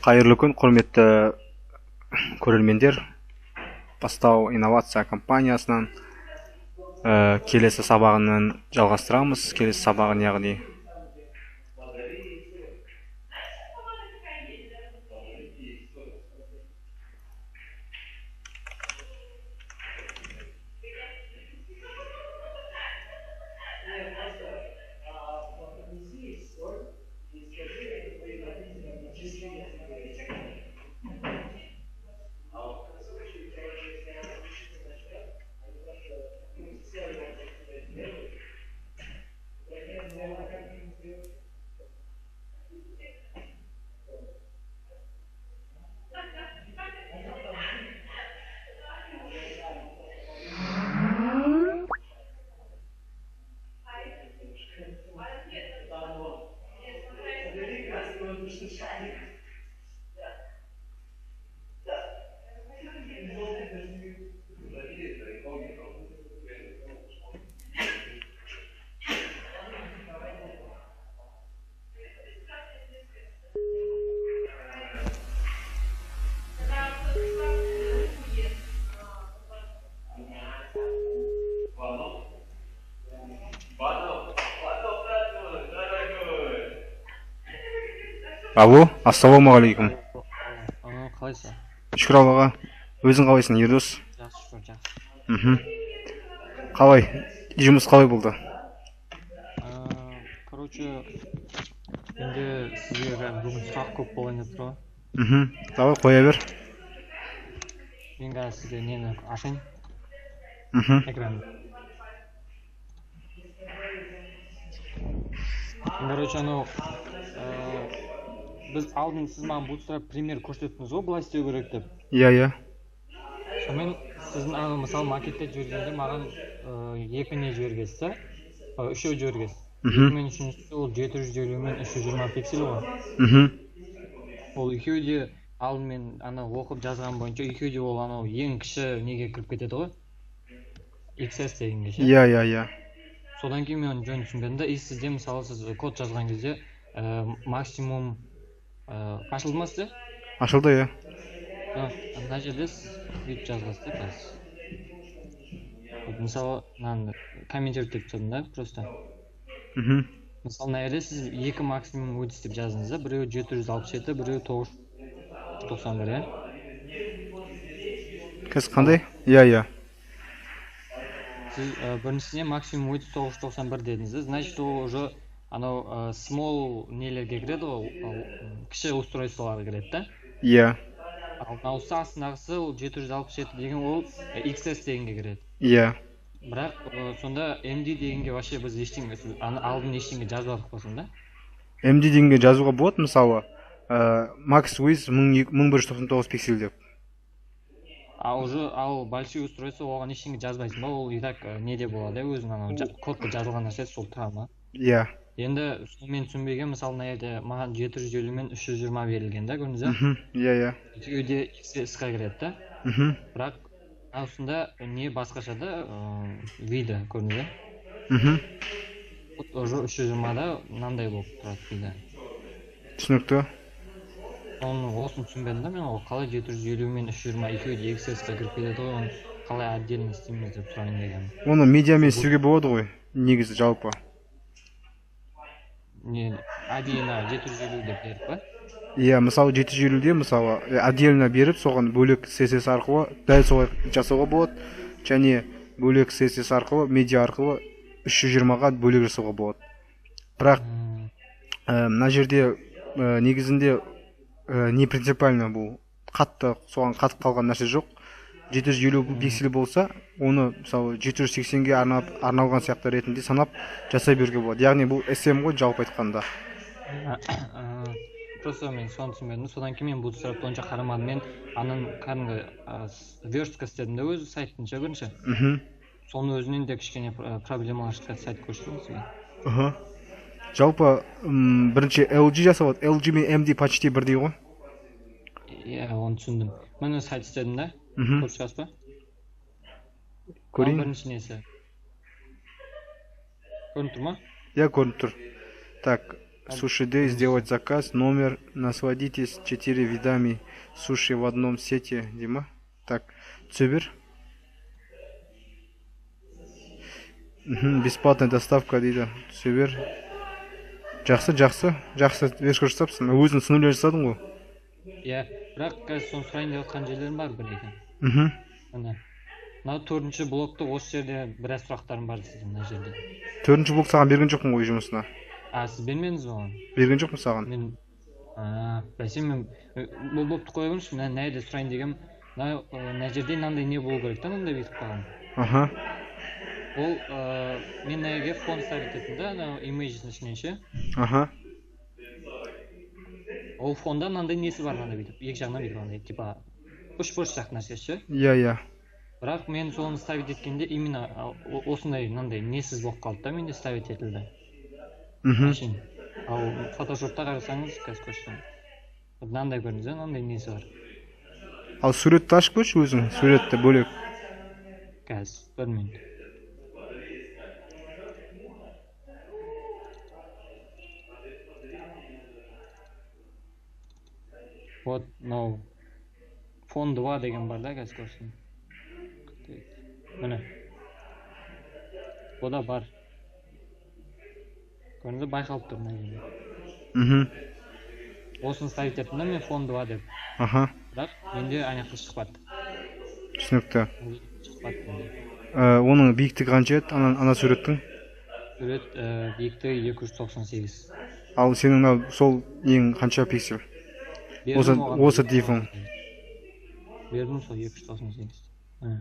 Қайырлы күн, құрметті көрермендер! Бастау инновация компаниясынан келесі сабағынан жалғастырамыз. Келесі сабағын, яғни Алло, ассалаумағалейкум! Қалайсың? Шүкір Аллаға, өзің қалайсың, Ердос? Жақсы, шүкір, жақсы. Қалай, жұмыс қалай болды? Короче, менде сізге бүгін сұрақ көп болайын деп тұр ғой. Давай, қоя бер. Мен қазір сізге нені ашайын? Экранды. Короче, анау біз алдын сіз маған Bootstrap пример көрсеттіңіз ғой, былай істеу керек деп. Иә, иә. Сонымен сіздің анау, мысалы, макетте жібергенде маған екі не жібергенсіз да, үшеу жібергенсіз. Екі мен үшіншісі ол 750 мен 320 пиксель ғой. Ол екеуі де алдын мен ана оқып жазған бойынша екеуі де ол анау ең кіші неге кіріп кетеді ғой, XS дегенге ше. Иә, иә, иә. Содан кейін мен оны жөн түсінбедім да. И сізде, мысалы, сіз код жазған кезде максимум ашылды ма сізде? Ашылды, иә. Мына жерде сіз бүйтіп жазғансыз да қазір. Вот, мысалы, мынаны комментировать деп тастадым да просто. Мысалы, мына жерде сіз екі максимум width деп жаздыңыз да, біреуі 767, біреуі 991, иә? Қазір қандай? Иә, иә. Сіз біріншісіне максимум width 991 дедіңіз да, значит, ол уже анау small нелерге кіреді ғой, кіші устройстволарға кіреді да. Иә. Ал мынаусы, астындағысы, ол 767 деген, ол XS дегенге кіреді. Иә. Бірақ сонда MD дегенге вообще біз ештеңе, сіз аны алдын ештеңе жазбадық қой сонда? MD дегенге жазуға болады, мысалы, max width 1199 пиксель деп. А уже ал большие устройства, оған ештеңе жазбайсың ба? Ол и так неде болады, иә, өзінің анау кодта жазылған нәрсе сол тұра ма? Иә. Енді соны мен түсінбеген, мысалы, мына жерде маған 750 мен 320 берілген да, көрдіңіз ба? Иә, иә. Екеуі де XS-қа кіреді да. Бірақ осында не басқаша да, виді, көрдіңіз ба? Вот уже 320-да мынандай болып тұрады виді. Түсінікті. Оны осыны түсінбедім да мен, ол қалай 750 мен 320 екеуі де XS-қа кіріп кетеді ғой, оны қалай отдельно істейміз деп сұрайын дегенмін. Оны медиамен істеуге болады ғой, негізі жалпы. Не, әдейі 750 деп беріп па? Иә, мысалы, 750-де, мысалы, отдельно беріп, соған бөлек CSS арқылы дәл солай жасауға болады, және бөлек CSS арқылы, медиа арқылы 320-ға бөлек жасауға болады. Бірақ мына жерде негізінде не принципиально, бұл қатты соған қатып қалған нәрсе жоқ. 750 пиксель болса, оны, мысалы, 780-ге арналған сияқты ретінде санап жасай беруге болады. Яғни бұл SM ғой, жалпы айтқанда. Просто мен соны түсінбедім. Содан кейін мен Bootstrapты онша қарамадым. Мен аның кәдімгі верстка істедім да өзі сайттың ше бірінші. Соның өзінен де кішкене проблемалар шықты, сайт көрсетемін сізге. Жалпы, бірінші LG жасалады. LG мен MD почти бірдей ғой. Иә, оны түсіндім. Міне, сайт істедім да. Көріп шығасыз ба? Көрейін. Ал бірінші несі? Көрініп тұр ма? Иә, көрініп тұр. Так, Суши Дэй, сделать заказ, номер, насладитесь четыре видами суши в одном сете дей ма? Так, түсе бер. Бесплатная доставка дейді, түсе бер. Жақсы, жақсы, жақсы верстка жасапсың, өзің с нуля жасадың ғой. Иә, бірақ қазір соны сұрайын деп жатқан жерлерім бар бір екі. Міне, мынау төртінші блокты, осы жерде біраз сұрақтарым бар сізде, мына жерде. Төртінші блок саған берген жоқпын ғой жұмысына. А, сіз бермедіңіз бе оған? Берген жоқпын саған. Мен, бәсе, мен бұл блокты қоя беріңізші. Мына жерде сұрайын дегенім, мына мына жерде мынандай не болу керек та, мынандай бүйтіп қалған. Ол мен мына жерге фон ставить еттім да, анау images ішінен ше. Ол фонда мынандай несі бар, мынандай бүйтіп екі жағынан бүйтіп андай типа үшбұрыш сияқты нәрсе ше. Иә, иә. Бірақ мен соны ставить еткенде именно осындай мынандай несіз болып қалды да, менде ставить етілді. Әшейін. Ал Фотошопта қарасаңыз, қазір көрсетемін, вот мынандай, көрдіңіз ба, мынандай несі бар. Ал суретті ашып көрші өзің, суретті бөлек. Қазір, бір минут. Вот мынау фон 2 деген бар да, қазір көрсетейін. Міне, бұ да бар, көрдіңіз бе, байқалып тұр мына жерде. Осыны ставить еттім да мен фон 2 деп. Бірақ менде ана жақта шықпады. Түсінікті. Шықпады менде. Оның биіктігі қанша еді, ана суреттің? Сурет биіктігі 298. Ал сенің мынау сол ең қанша пиксель? Бердім Осы оған. осы div-ің. Бердім сол 298. Міне,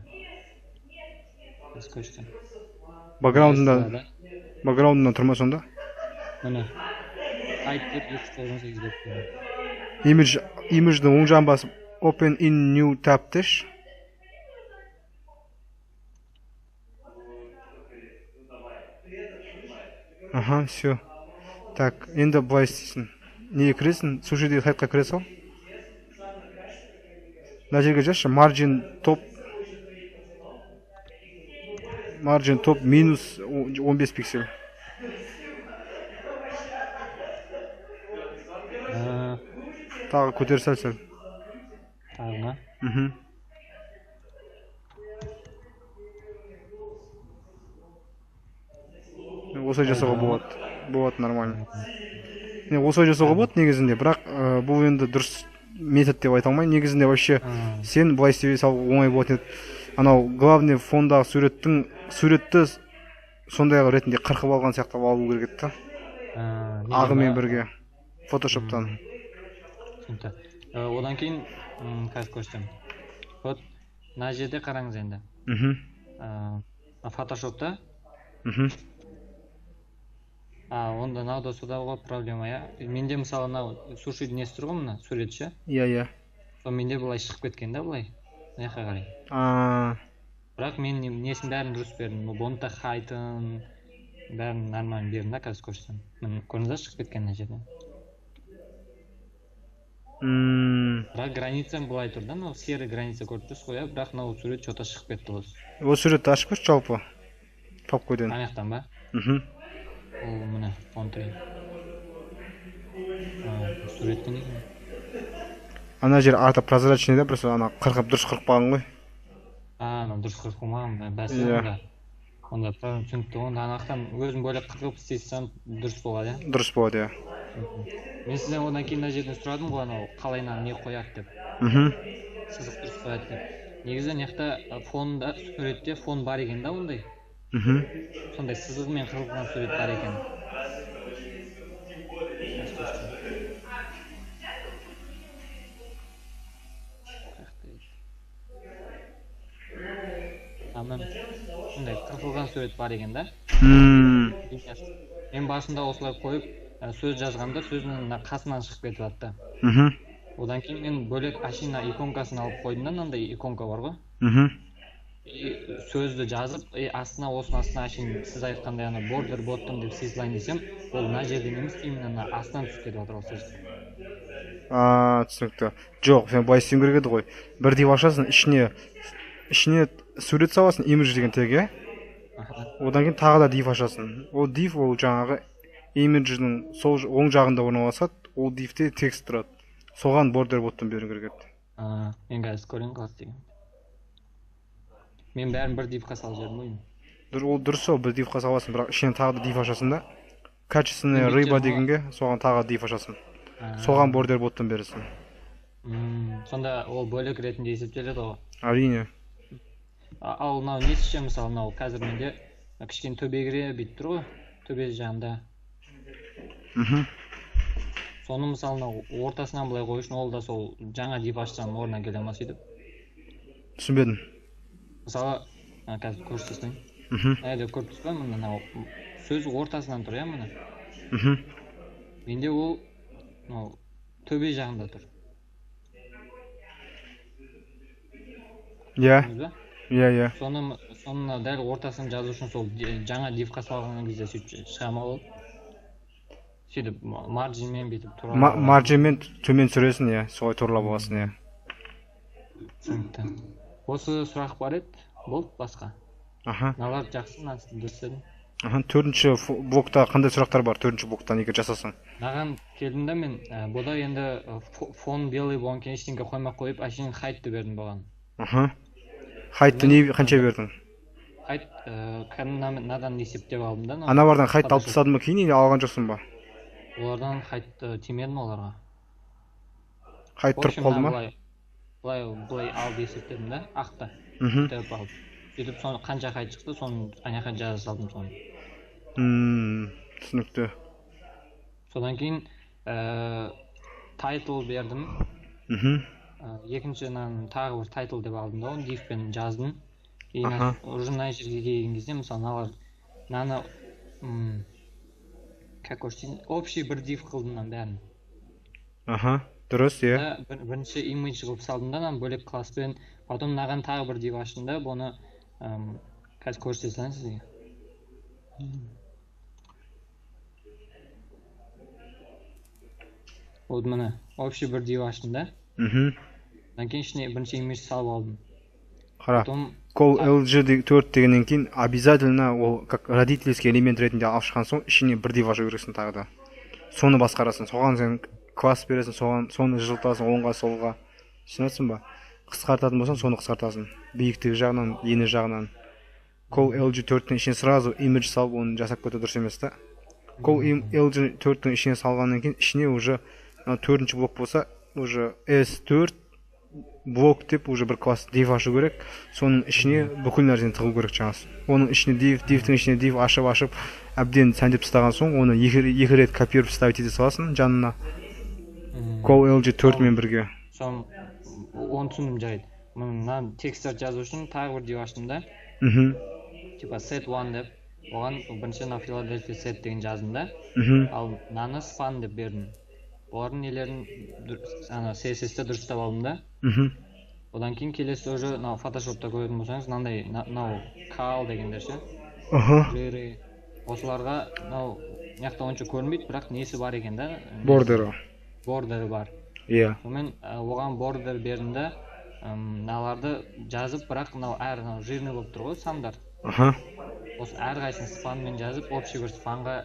қазір көрсетемін. Бэкграундында Да. Бэкграундында тұр ма сонда? Міне, height деп 298 деп қойдым. Image ді оң жағын басып, open in new tab деші. Аха, все. Так, енді былай істейсің. Неге кіресің? Суши деген сайтқа кіре сал. Мына жерге жазшы margin top минус 15 пиксель. Тағы көтер сәл сәл. Тағы ма? Мхм. Осылай жасауға болады. Болады нормально. Не, осылай жасауға болады негізінде, бірақ бұл енді дұрыс метод деп айта алмаймын. Негізінде вообще сен былай істей салу оңай болатын еді. Анау главный фондағы суреттің суретті сондай ретінде қырқып алған сияқты алу керек еді да. Неден Ағымен ба? бірге. Фотошоптан. Түсінікті. Одан кейін қазір көрсетемін. Вот мына жерде қараңыз енді. Фотошопта а онда мынау да сонда ғой проблема, иә. Менде мысалы мынау сушидің несі тұр ғой, мына сурет ше. Иә, иә. Сол менде былай шығып кеткен да, былай мына жаққа қарай. Бірақ мен несін бәрін дұрыс бердім, бұны да, height ын бәрін нормально бердім да, қазір көрсетемін. Міне, көрдіңіз ба, шығып кеткен мына жерден. Бірақ границам былай тұр да, мынау серый граница, көріп тұрсыз ғой, иә. Бірақ мынау сурет че то шығып кетті осы. Осы суретті ашып көрші жалпы. Папкадан. Ана жақтан ба? Мхм. Ол міне, фон 3 суреттің екен. Ана жер арты прозрачный да, просто ана қырқып дұрыс қырықпаған ғой. А, анау дұрыс қырқылмаған ба, бәсе. Иә. Онда правильно, түсінікті. Онда ана жақтан өзім бөлек қырқып істей салсам дұрыс болады, иә? Дұрыс болады, иә. Мен сізден одан кейін мына жерден сұрадым ғой, анау қалай мынаны не қояды деп, сызық дұрыс қояды деп. Негізі мына жақта фонда, суретте фон бар екен да ондай. Сондай сызығымен қырылған сурет бар екен. Қазір көрсетемін. Қаяқта еді? А, міне, сондай қырқылған сурет бар екен да. Линиясы. Мен басында осылай қойып, сөз жазғанда сөздің мына қасынан шығып кетіп жатты. Одан кейін мен бөлек әшейін иконкасын алып қойдым да, мынандай иконка бар ғой. И сөзді жазып, и астына, осының астына әшейін сіз айтқандай ана border bottom деп істей салайын десем, ол мына жерден емес, именно мына астынан түсіп кетіп жатыр ол сөз. А, түсінікті. Жоқ, сен былай істеуің керек еді ғой. Бір div ашасың, ішіне сурет саласың, image деген тег, иә? Одан кейін тағы да div ашасың. Ол div ол жаңағы Имидждің сол оң жағында орналасады, ол divте текст тұрады. Соған border bottom беру керек еді. А, мен қазір көрейін қалай істеген. Мен бәрін бір divқа салып жібердім ғой. Ол дұрыс, ол бір divқа саласың, бірақ ішінен тағы да div ашасың да. Качественная Мен рыба бүйтіп дегенге соған тағы div ашасың. А, Соған border bottom бересің. Сонда ол бөлек ретінде есептеледі ғой. Әрине. Ал мынау несі ше, мысалы, мынау қазір менде кішкене төбегіре бүйтіп тұр ғой, төбе жағында. Соны, мысалы, мынау ортасынан былай қою үшін ол да сол жаңа div ашсам орнына келе ма сөйтіп? Түсінбедім. Мысалы, қазір көрсете салайын. Мына жерде көріп тұрсыз ба, міне, мынау сөз ортасынан тұр, иә, міне. Менде ол мынау төбе жағында тұр. Иә. Көрдіңіз ба? Иә. Соны дәл ортасын жазу үшін сол жаңа divқа салған кезде сөйтіп шыға ма ол? Сөйтіп marginмен бүйтіп тура. Marginмен төмен түсіресің, иә, солай туралап аласың, иә. Түсінікті. Осы сұрақ бар еді, болды, басқа. Мыналар жақсы, мынаны дұрыс дедім. Аха, төртінші блокта қандай сұрақтар бар? Төртінші блоктан егер жасасаң. Маған келдім да мен, бұда енді фон белый болған кейін ештеңе қоймай қойып, әшейін height'ты бердім бұған. Height'ты не қанша бердің? Height, кәдімгі мынадан есептеп алдым да, мынау. Аналардан height'ты алып Photoshop. тастадың ба кейін или алған жоқсың ба? Олардан height'ты тимедім оларға. Height В тұрып общем, қалды мына ма? Былай алып есептедім да, ақты. Сөйтіп алып. Сөйтіп соны қанша height шықты, соны ана жаққа жаза салдым соны. Түсінікті. Содан кейін title бердім. Екінші мынаны тағы бір title деп алдым да, оны divпен жаздым. И уже мына жерге келген кезде, мысалы, мыналар, мынаны, как көрсетейін, общий бір div қылдым мынаның бәрін. Аха, дұрыс, иә. Да, бірінші image қылып салдым да, мынаны бөлек класспен, потом мынаған тағы бір div аштым да, бұны, қазір көрсете салайын сізге. Вот міне, общий бір div аштым да. Одан кейін ішіне бірінші image салып алдым. Қара. Потом Col LG 4 дегеннен кейін обязательно ол как родительский элемент ретінде алып шыққан соң ішіне бір div ашу керексің тағы да. Соны басқарасың, соған сен класс бересің, соған соны жылытасың оңға солға. Түсінесің ба? Қысқартатын болсаң соны қысқартасың. Биіктігі жағынан, ені жағынан. Col LG 4-тің ішіне сразу image салып оны жасап кету дұрыс емес та. Col LG 4-тің ішіне салғаннан кейін ішіне уже мына төртінші блок болса, уже S4 блок деп уже бір класс div ашу керек. Соның ішіне бүкіл нәрсені тығу керек жаңағы. Оның ішіне div, divтің ішіне div ашып ашып әбден сәндеп тастаған соң оны екі рет копировать вставить ете саласың жанына. Col LG 4-мен бірге. Соны оны түсіндім, жарайды. Мына тексттерді жазу үшін тағы бір div аштым да. Типа set one деп. Оған бірінші мына Philadelphia set деген жаздым да. Ал мынаны span деп бердім. Бұлардың нелерін ана C S S-те дұрыстап алдым да. Одан кейін келесі уже мынау Photoshopта көретін болсаңыз, мынандай, мынау кал дегендер ше. Жиры. Осыларға мынау мына жақта онша көрінбейді, бірақ несі бар екен да? Бордері. Бордері бар. Иә. Сонымен, оған бордер бердім да, мыналарды жазып, бірақ мынау әр мынау жирный болып тұр ғой сандар. Осы әрқайсысын спанмен жазып, общий бір спанға,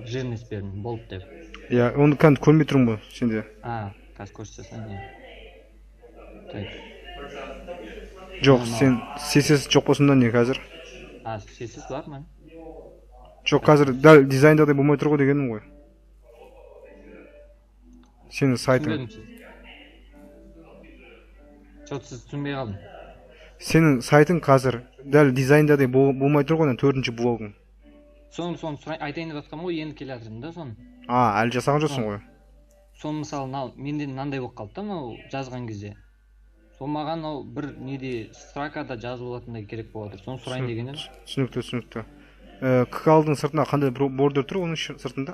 жирность бердім, болды деп. Иә, оны кәдімгі көрмей тұрмын ғой сенде. А, қазір көрсете салайын, иә. Так. Жоқ, Мынау. сен CSS жоқ болсын да не қазір? А, CSS бар ма? Жоқ, қазір дәл дизайндағыдай болмай тұр ғой дегенім ғой. Сенің сайтың. Түсінбедім сіз. Жоқ, сіз түсінбей қалдым. Сенің сайтың қазір дәл дизайндағыдай болмай тұр ғой, ана төртінші блогың. Соны айтайын деп жатқанмын ғой, енді келе жатырмын да соны. А, әлі жасаған жоқсың ғой. Соны мысалы, мынау менде мынандай болып қалды да, мынау жазған кезде. Сол маған мынау бір неде строкада жазылып алатындай керек болып жатыр. Соны сұрайын деген едім. Түсінікті, түсінікті. Калдың сыртында қандай бордер тұр оның сыртында?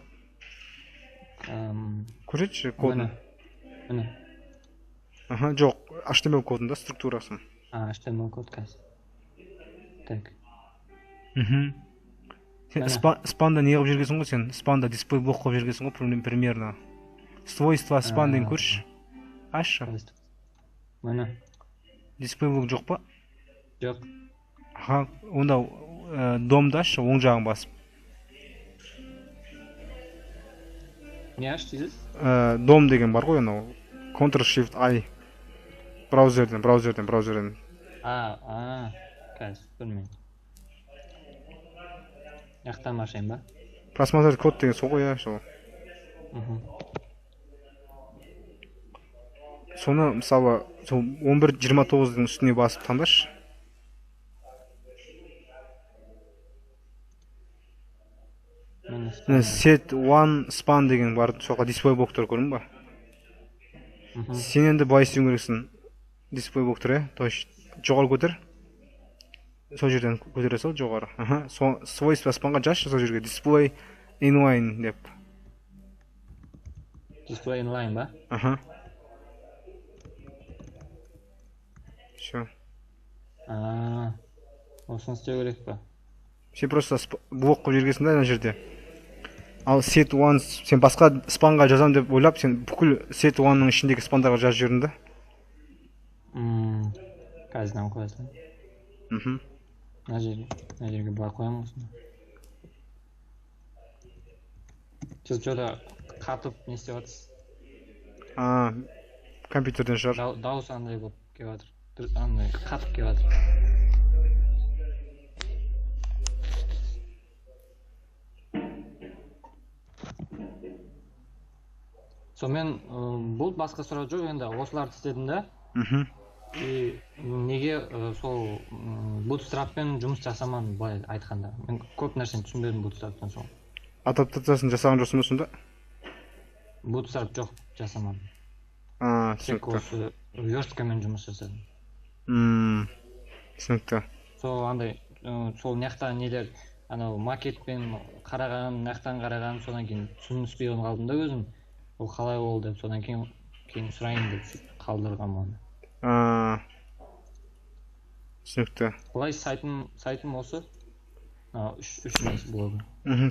Көрсетші кодын. Міне. Міне. Аха, жоқ, HTML кодын да, структурасын. А, HTML код қазір. Так. Сен Міне. Спанда не қылып жүргенсің ғой сен? Спанда дисплей блок қылып жүргенсің ғой примерно. Свойства спан деген көрші. Ашшы. Міне. Дисплей блок жоқ па? Жоқ. Аха, онда, домды ашшы, оң жағын басып. Не аш дейсіз? DOM деген бар ғой анау. Ctrl Shift I. Браузерден. А, қазір бір минут. Жақтан ашайын ба? Просмотреть код деген сол ғой, иә, сол. Соны мысалы сол 11.29-дың үстіне басып таңдашы. Set one span деген бар, соға display block тұр, көрдің ба? Сен енді былай істеуің керексің. Display block тұр, иә? То есть жоғары көтер. Сол жерден көтере сал жоғары. Аха, свойства спанға жазшы сол жерге display inline деп. Display inline ба? Аха. Все. А, осыны істеу керек па? Сен просто блок қойып жібергенсің да ана жерде. Ал set one сен басқа спанға жазам деп ойлап, сен бүкіл set one-ның ішіндегі спандарға жазып жібердің да. Қазір мынаны қоя салайын. Мына жерге былай қоямын осыны. Сіз что-то қатып не істеп жатырсыз? А, компьютерден шығар. Дауыс андай болып келіп жатыр. Андай қатып келіп жатыр. Сонымен бұл басқа сұрақ жоқ, енді осыларды істедім да. И неге сол Bootstrap-пен жұмыс жасамадым былай айтқанда. Мен көп нәрсені түсінбедім Bootstrap-тан сол. Адаптациясын жасаған жоқсың ба сонда? Bootstrap жоқ, жасамадым. А, тек түсінікті. Осы версткамен жұмыс жасадым. Түсінікті. Сол андай, сол мына нелер, анау макетпен қараған, мынақтан қараған, содан кейін түсініспей қалдым да өзім. Ол қалай болды деп, содан кейін сұрайын деп қалдырғанмын оны. Түсінікті. Былай сайтым осы. Үш несі блогы.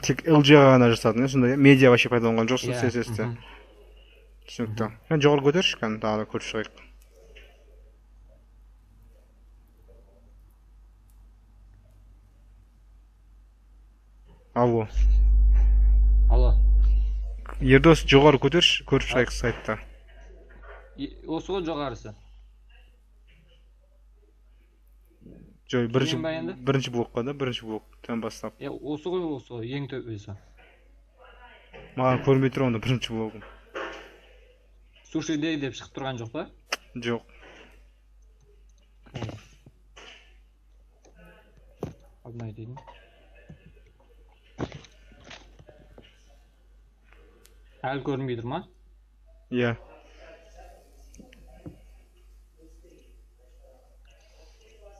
Тек LG-ға ғана жасадың, сонда медиа вообще пайдаланған жоқсың, CSS-те. Түсінікті. Жоғары көтерші, кәні тағы да көріп шығайық. Алло. Алло. Ердос, жоғары көтерші, көріп шығайық сайтта. Осы ғой жоғарысы. Жоқ, бірінші блокқа да, бірінші блоктан бастап. Иә, осы ғой, осы ғой, ең төбесі. Маған көрінбей тұр онда бірінші блогым. Суши Дэй деп шығып тұрған жоқ па? Жоқ. Обновить дейін. Әлі көрінбей тұр ма? Иә.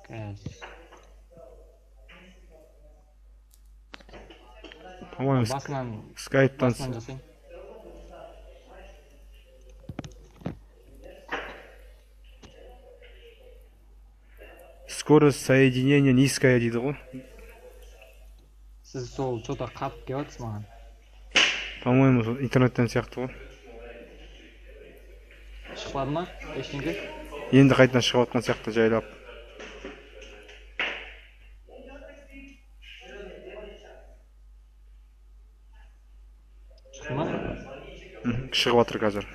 Қазір. По-моему, скайптан жасайын. Скорость соединения низкая дейді ғой. Сіз сол что-то қатып келіп жатсыз маған. По-моему, интернеттен сияқты ғой. Шықпады ма ештеңе? Енді қайтадан шығып жатқан сияқты жайлап. Шықты ма? Шығып жатыр қазір.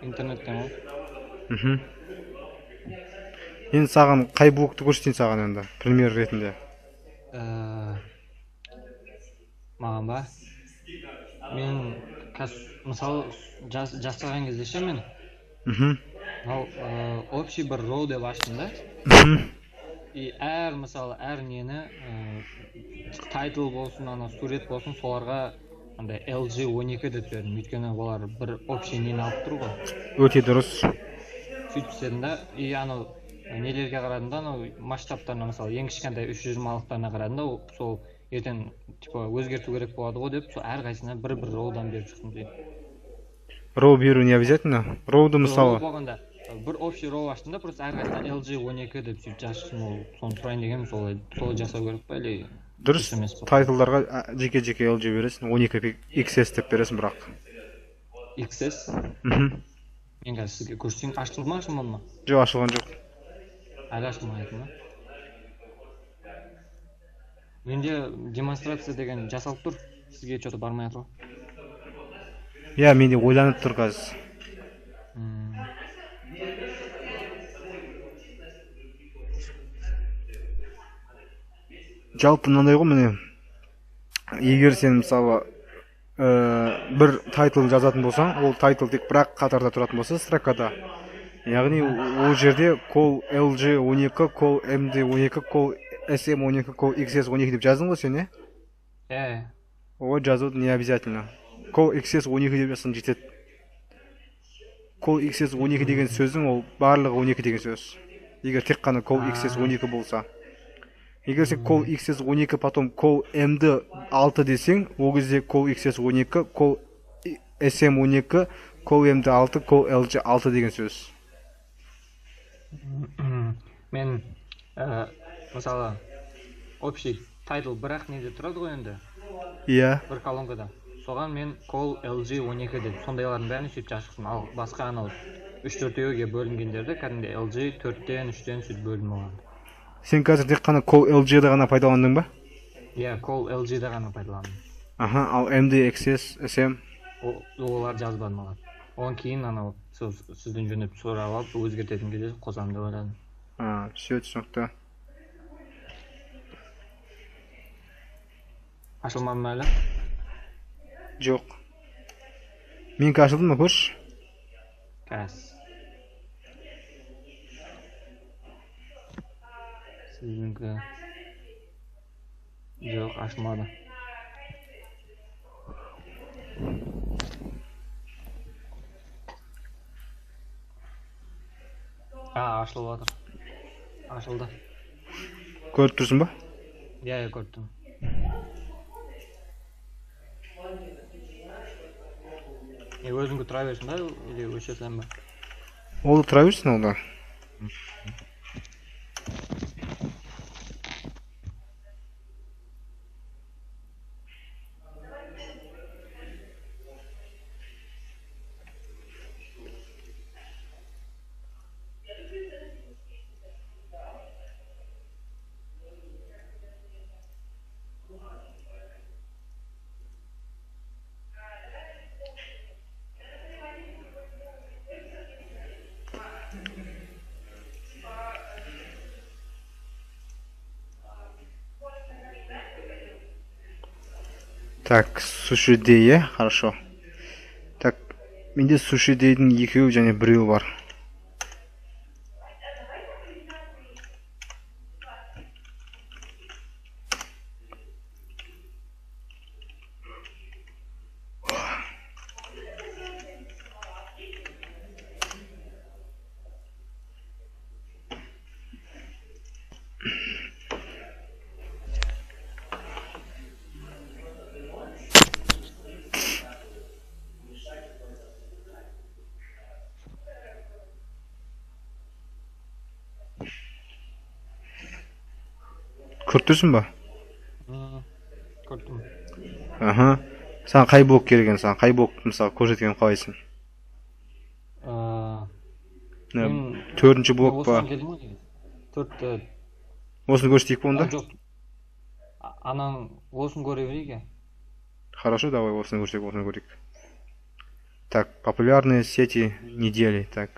Интернеттен ғой. Енді саған қай блокты көрсетейін саған енді, пример ретінде? Маған ба? Мен мысалы жасаған кезде ше мен мынау общий бір row деп аштым да. И әр мысалы әр нені title болсын, ана сурет болсын, соларға андай LG 12 деп бердім. Өйткені олар бір общий нені алып тұр ғой. Өте дұрыс. Сөйтіп істедім да. И анау нелерге қарадым да, анау масштабтарына, мысалы ең кішкентай 320-лықтарына қарадым да, сол ертең типа өзгерту керек болады ғой деп, сол әрқайсысына бір-бір роудан беріп шықтым дейді. Роу беру не обязательно. Роуды мысалы болғанда бір общий роу аштым да, просто әрқайсысына LG 12 деп сөйтіп жазып шықтым. Ол соны сұрайын дегенмін, солай жасау керек па или дұрыс? Тайтлдарға жеке-жеке LG бересің, 12 XS деп бересің бірақ. XS? Мен қазір сізге көрсетейін. Ашылды ма, ашылмады ма? Жоқ, ашылған жоқ. Әлі ашылмайды ма? Менде демонстрация деген жасалып тұр. Сізге че то бармай жатыр ғой. Иә, менде ойланып тұр қазір. Жалпы мынандай ғой, міне, егер сен, мысалы, бір title жазатын болсаң, ол title тек бір ақ қатарда тұратын болса, строкада, яғни ол жерде col LG 12, col MD 12, col SM 12, col XS 12 деп жаздың ғой сен, иә? Иә. Олай жазу не обязательно. Col XS 12 деп жазсаң, жетеді. Col XS 12 деген сөздің ол барлығы 12 деген сөз, егер тек қана col XS 12 болса. Егер сен col XS 12, потом col MD 6 десең, ол кезде col XS 12, col SM 12, col MD 6, col LG 6 деген сөз. Мен мысалы, общий title бір ақ неде тұрады ғой енді, бір колонкада. Соған мен col LG 12 деп, сондайлардың бәрін сөйтіп жазып шықтым. Ал басқа анау үш төртеуге бөлінгендерді кәдімгідей LG төрттен, үштен сөйтіп бөлдім оларды. Сен қазір тек қана col LG-ді ғана пайдаландың ба? Иә, col LG-ді ғана пайдаландым. Аха, ал MD, XS, SM? Олар жазбадым олар. Одан кейін анау сол сізден жөндеп сұрап алып, өзгертетін кезде қосамын деп ойладым. А, все, түсінікті. Ашылмады ма әлі? Жоқ, менікі ашылды ма, көрші. Қазір. Сіздікі жоқ, ашылмады. А, ашылып жатыр, ашылды. Көріп тұрсың ба? Иә, көріп тұрмын. Не, өзіңкі тұра берсін ба или өшіре салайын ба? Ол да тұра берсін, ол да. Так, суши дей, иә, хорошо. Так, менде суши дейдің екеуі және біреуі бар. Көріп тұрсың ба? Көріп тұрмын. Аха, саған қай блок керек енді? Саған қай блок, мысалы, көрсеткенін қалайсың? Мен Төртінші блок па? Осыған келдім ғой негізі. Төртті. Осыны көрсетейік па онда? Жоқ, анаң осыны көре берейік, иә. Хорошо, давай осыны көрсек, осыны көрейік. Так, популярные сети недели. Так,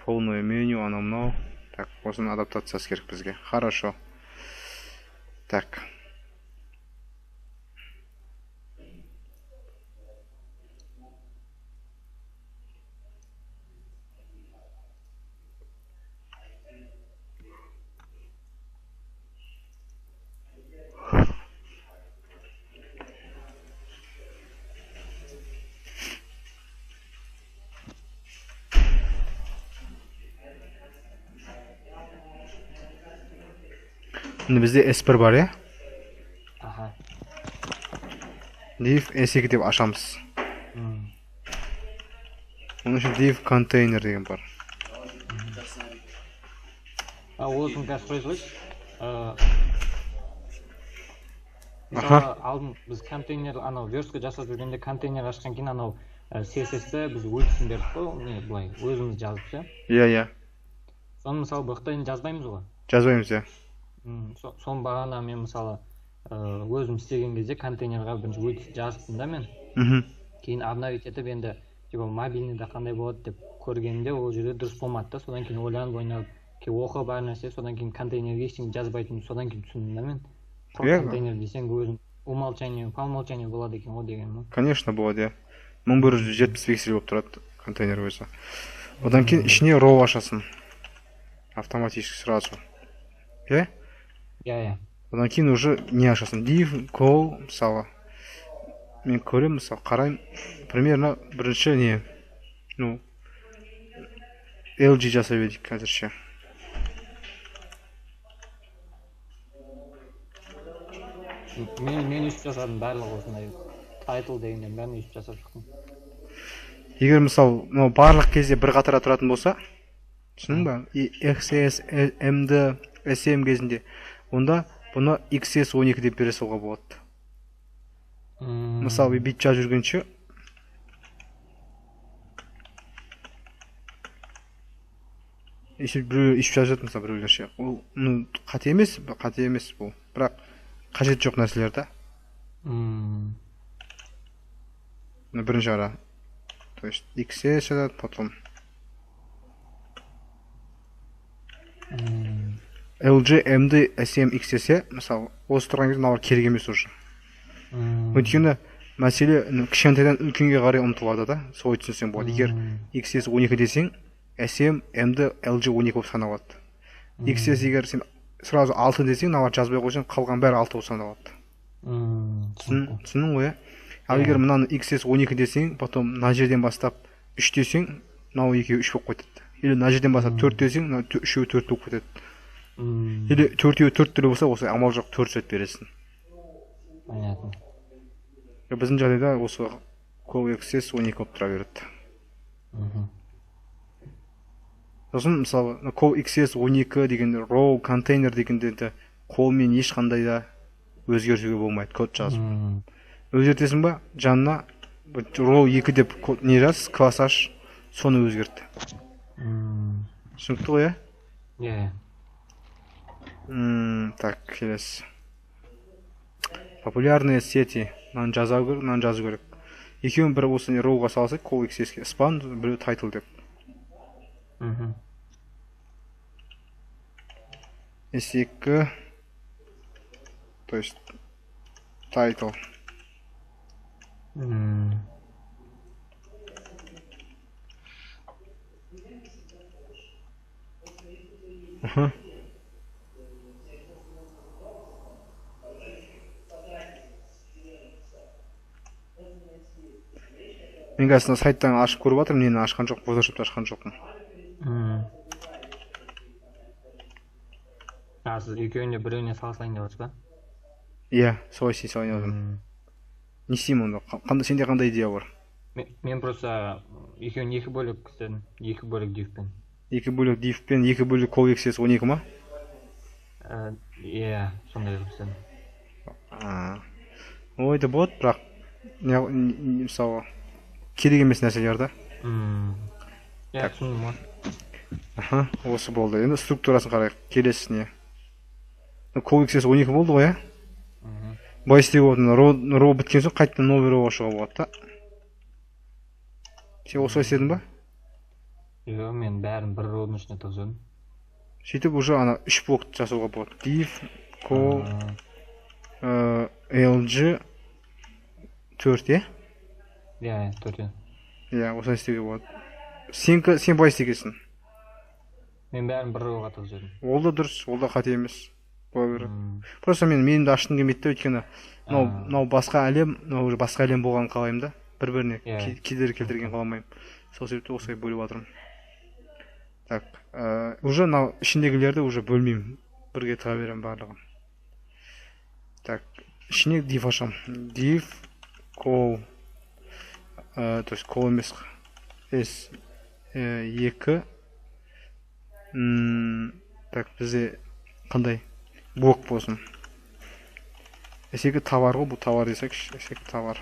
полное меню, анау мынау. Так, осының адаптациясы керек бізге. Хорошо. Так, міне, бізде S1 бар, иә? Аха. Div S2 деп ашамыз. Оның үшін div контейнер деген бар. А, осыны қазір сұрай салайыншы. Мысалы, алдын біз контейнер, анау верстка жасап жүргенде, контейнер ашқан кейін анау CSS-ті біз өлшім бердік қой, не, былай өзіміз жазып ше. Иә. Соны, мысалы, бұл жақта енді жазбаймыз ғой. Жазбаймыз, иә. Соны бағана мен, мысалы, Өзім істеген кезде контейнерға бірінші өтіп жазыптым да мен. Кейін обновить етіп, енді типа мобильныйда қандай болады деп көргенімде, ол жерде дұрыс болмады да. Содан кейін ойланып ойланып, кейін оқып әр нәрсе, содан кейін контейнерге ештеңе жазбайтынын содан кейін түсіндім да мен. Про контейнер десең, өзің умолчанию, по умолчанию болады екен ғой деген ғой. Конечно, болады, иә. 1170 пиксель болып тұрады контейнер өзі. Одан кейін ішіне row ашасың автоматически сразу, иә? Иә. Одан кейін уже не ашасың? Div col. Мысалы, мен көремін, мысалы, қараймын, примерно бірінші не, ну, LG жасап едік қазірше. Мен өйстіп жасадым, барлығы осындай title дегендердің бәрін өйстіп жасап шықтым. Егер, мысалы, мынау барлық кезде бір қатарда тұратын болса, түсіндің ба, и XS, MD, SM кезінде, онда бұны XS 12 деп бере салуға болады. Мысалы, бүйтіп жазып жүргенше, өйстіп біреулер өйстіп жазып жатыр, мысалы, біреулер ше. Ол, ну, қате емес, қате емес бұл, бірақ қажет жоқ нәрселер да. Мына бірінші ара, то есть XS жазады, потом LG, MD, SM, XS, иә. Мысалы, осы тұрған кезде мыналар керек емес уже. Өйткені мәселе, ну, кішкентайдан үлкенге қарай ұмтылады да, солай түсінсең болады. Егер XS 12 десең, SM, MD, LG 12 болып саналады. XS егер сен сразу 6 десең, мыналар жазбай қойсаң, қалған бәрі 6 болып саналады. Түсіндің ғой, иә? Ал Иә. егер мынаны XS 12 десең, потом мына жерден бастап 3 десең, мынау екеуі 3 болып кетеді. Или мына жерден бастап 4 десең, мына үшеуі 4 болып кетеді. Или төртеуі төрт түрлі болса, осылай амал жоқ, төрт рет бересің. Понятно. Біздің жағдайда осы col XS 12 болып тұра береді. Сосын, мысалы, col XS 12 деген row контейнер дегендерді қолмен ешқандай да өзгертуге болмайды код жазып. Өзгертесің ба, жанына row 2 деп не жаз, класс аш, соны өзгерт. Түсінікті ғой, иә? Иә. Так, келесі популярные сети. Мынаны жаза керек, мынаны жазу керек. Екеуін бір осы row-ға салсақ, col XS-ке span, біреу title деп. S2, то есть title. Мен қазір мына сайттан ашып көріп жатырмын, нені ашқан жоқ, Photoshop'ты ашқан жоқпын. А, сіз екеуіне біреуіне сала салайын деп жатсыз ба? Иә, солай істей салайын деп жатырмын. Не істеймін онда? Қандай, сенде қандай идея бар? Мен просто екеуін екі бөлек істедім, екі бөлек div-пен. Екі бөлек div-пен, екі бөлек col XS 12 ма? Иә, сондай қылып істедім. Ой, да болады, бірақ мысалы, керек емес нәрселер да. Иә. Так. Түсіндім ғой. Аха, осы болды. Енді структурасын қарайық. Келесісіне. Col XS 12 болды ғой, иә? Мгм. Былай істеуге болады. Мына row біткен соң қайтадан новый row ашуға болады да. Сен осылай істедің ба? Жоқ, мен бәрін бір row-дың ішіне тығып. Сөйтіп уже ана үш блок жасауға болады. Div, col, LG 4, иә? Иә, төртеу. Иә, осылай істеуге болады. Сенікі, сен былай істегенсің. Мен бәрін бір row-ға тығып жібердім. Ол да дұрыс, ол да қате емес. Бола береді. Просто мен миымды ашқым келмейді да, өйткені мынау мынау басқа әлем, мынау уже басқа әлем болғанын қалаймын да. Бір біріне кедергі келтірген қаламаймын. Сол себепті осылай бөліп жатырмын. Так, уже мынау ішіндегілерді уже бөлмеймін. Бірге тыға беремін барлығын. Так, ішіне div ашамын. Div col, то есть col емес, S 2. Так, бізде қандай блок болсын? S2 товар ғой, бұл товар десекші, S2 товар.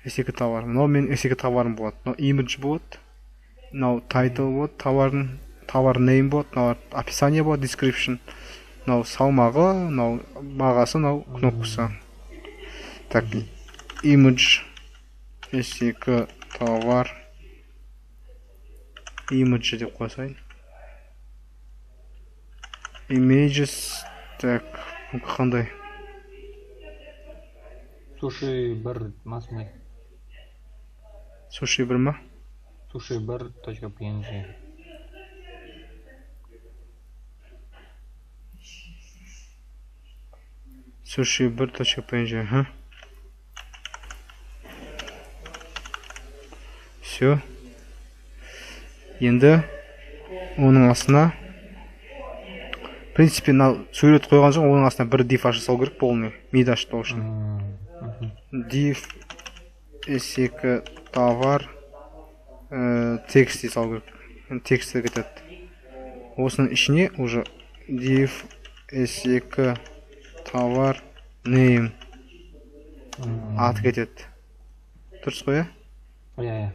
S2 товар. Мынау менің S2 товарым болады. Мынау image болады. Мынау title болады, товардың, товар name болады, мынау описание болады, description. Мынау салмағы, мынау бағасы, мынау кнопкасы. Так, image s2 товар image деп қоя. Images, так, бұл қандай? Суши 1 ма сондай? Суши 1 ма? Суши 1 точка png. Суши 1 точка png, ага. Все. Енді оның астына, в принципе, мынау сурет қойған соң оның астына бір div аша салу керек, полный миды ашып үшін. Div s2 товар текст дей салу керек. Енді тексті кетеді. Осының ішіне уже div s2 товар name аты кетеді. Дұрыс қой, иә? Иә.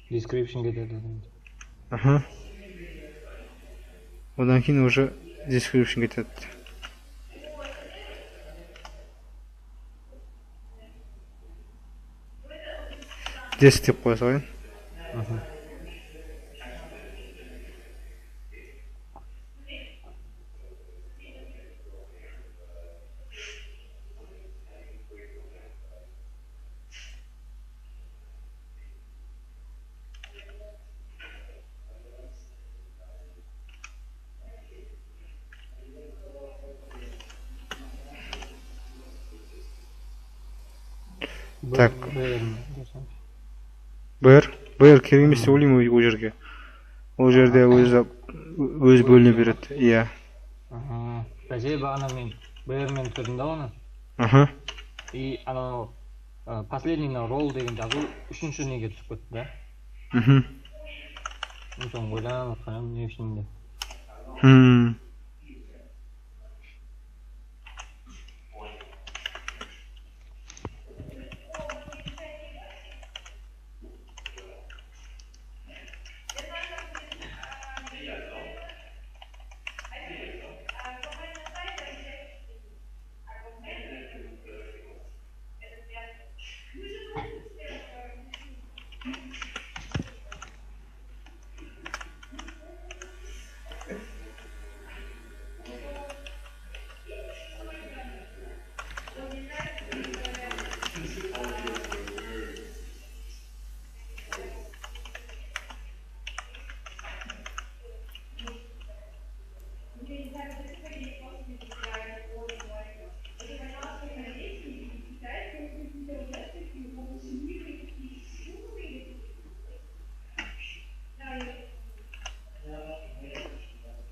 Description кетеді. Аха. Одан кейін уже description кетеді. Desc деп қоя салайын. Так. BR, BR керек емес деп ойлаймын ол жерге. Ол жерде өзі өзі бөліне береді. Иә. Аха. Бәсе, бағана мен BR мен түсірдім да оны. Аха. И анау последний мынау ролл деген жазу үшінші неге түсіп кетті да. Мен соны ойланып отқаным, не үшін деп.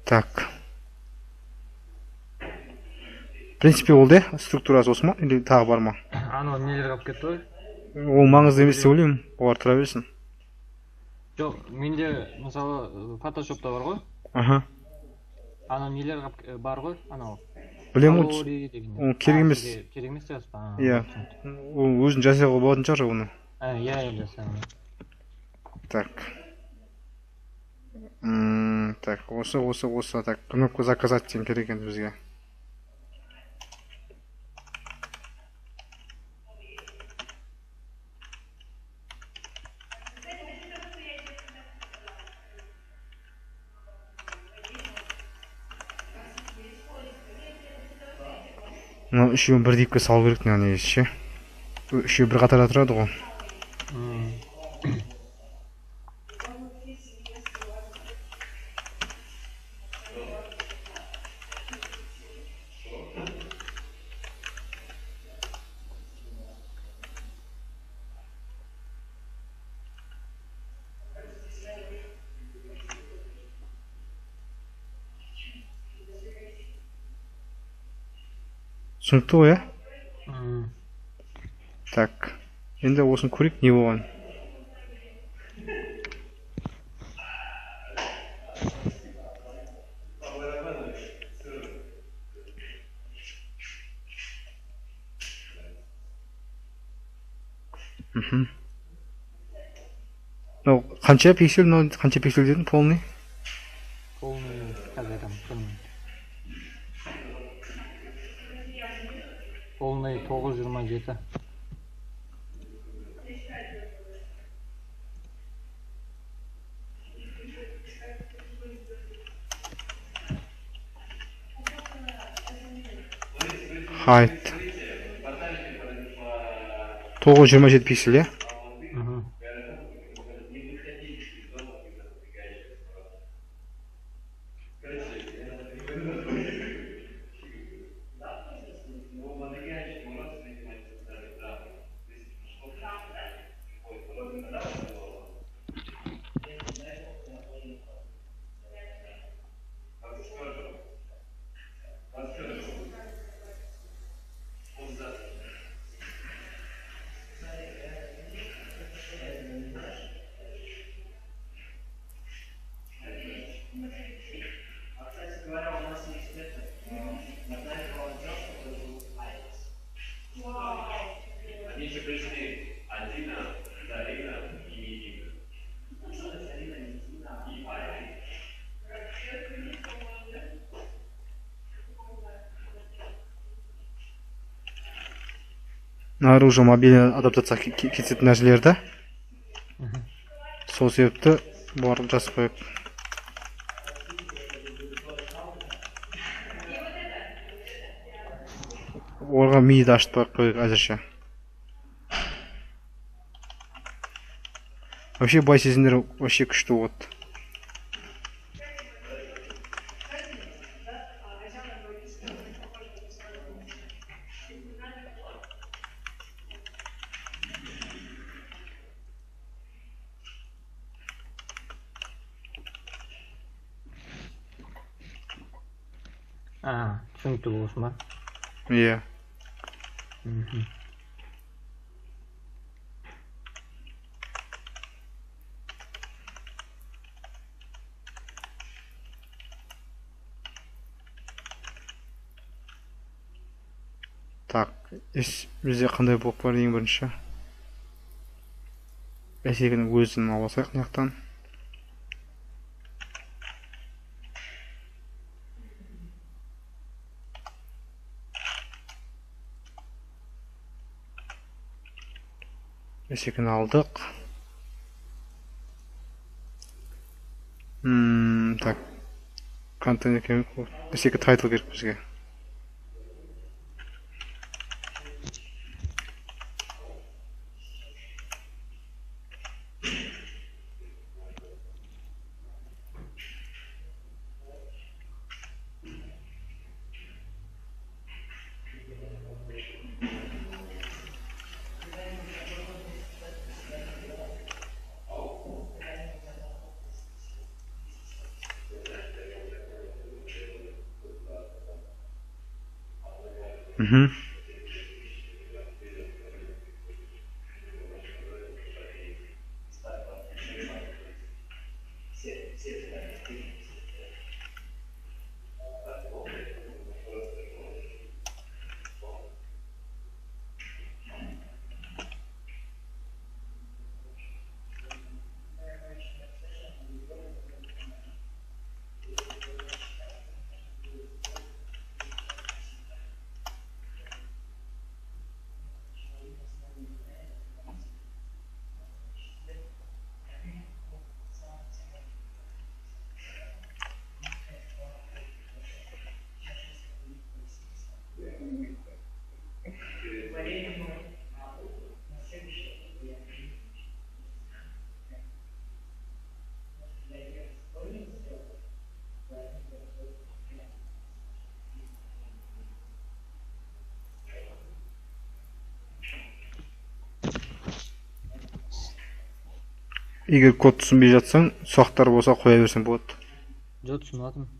Так. В принципе, ол де структурасы осы ма или тағы бар ма? Анау нелер қалып кетті ғой? Ол маңызды емес деп ойлаймын. Олар тұра берсін. Жоқ, менде мысалы фотошопта бар ғой. Аха. Анау нелер бар ғой, анау. Білемін ғой. Ол керек емес. Керек емес деп па? Иә. Ол өзін жасауға болатын шығар оны. Иә, жасаймын. Так. Так, осы, так, кнопка заказать деген керек енді бізге. Мынау үшеуін бір дипке салу керек мына негізі ше. Үшеуі бір қатарда тұрады ғой. Түсінікті ғой, иә? Так, енді осыны көрейік, не болған. Мынау қанша пиксель, мынау қанша пиксель дедің, полный? Полный қазір айтамын. 927. Height 927 пиксель, иә? Мгм. Наружу мобильный адаптация кететін нәрселер да. Сол себепті бұларды жазып қояйық. Оларға миды ашытпай ақ қояйық әзірше. Вообще былай сезімдер вообще күшті болады. А, түсінікті болсын ба? Иә. Мгм. Так, бізде қандай блок бар ең бірінші? S2-нің өзін алып алсайық мына жақтан. S2-ні алдық. Так. Контейнер керек. S2 title керек бізге. Мгм. Егер код түсінбей жатсаң, сұрақтар болса қоя берсең болады. Жоқ, түсініп жатырмын.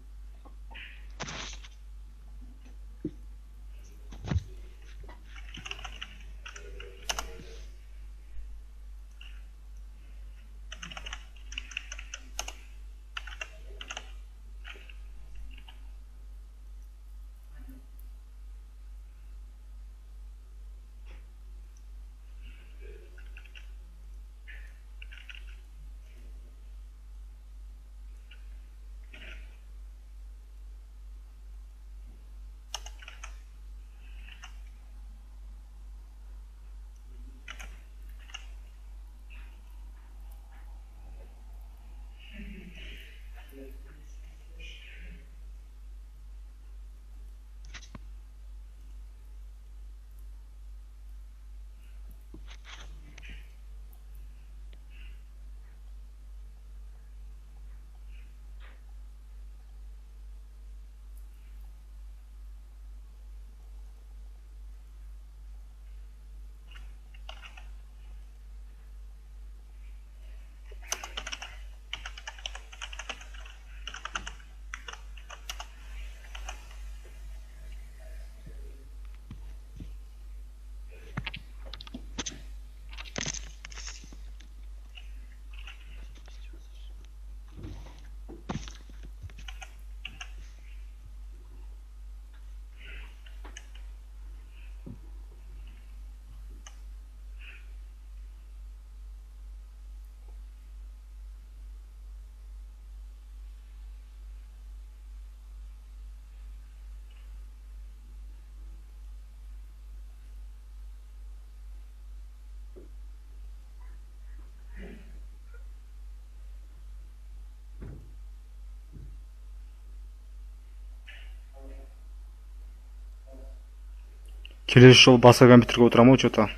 Келесі жолы басқа компьютерге отырамын ау че-то.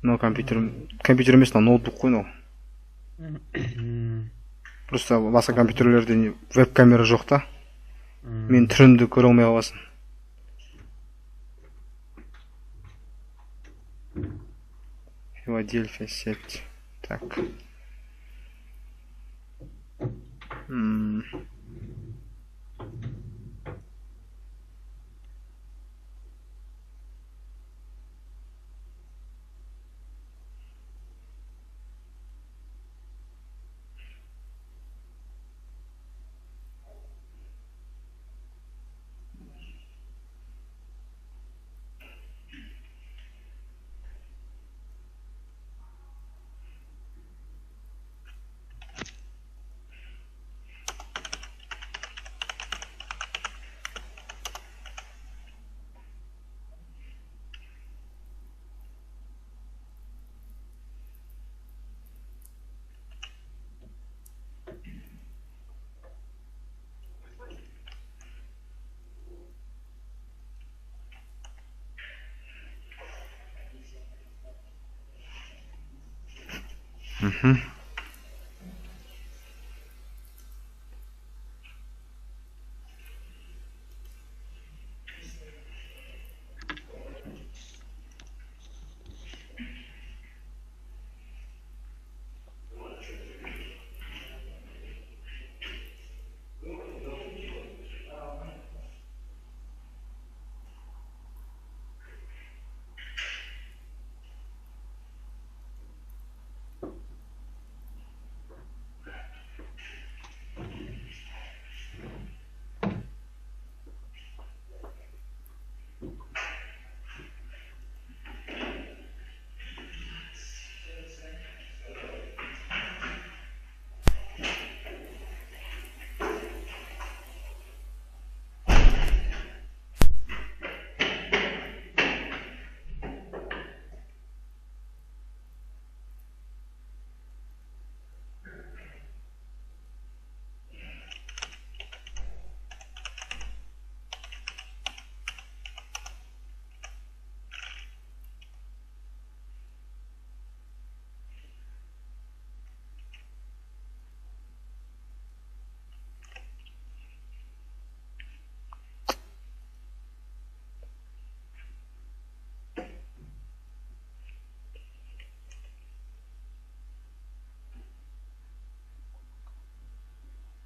Мынау компьютер, компьютер емес, мынау ноутбук қой мынау. Просто басқа компьютерлерде веб камера жоқ та. Мен түрімді көре алмай қаласың. Филадельфия сеть. Так. Мхм.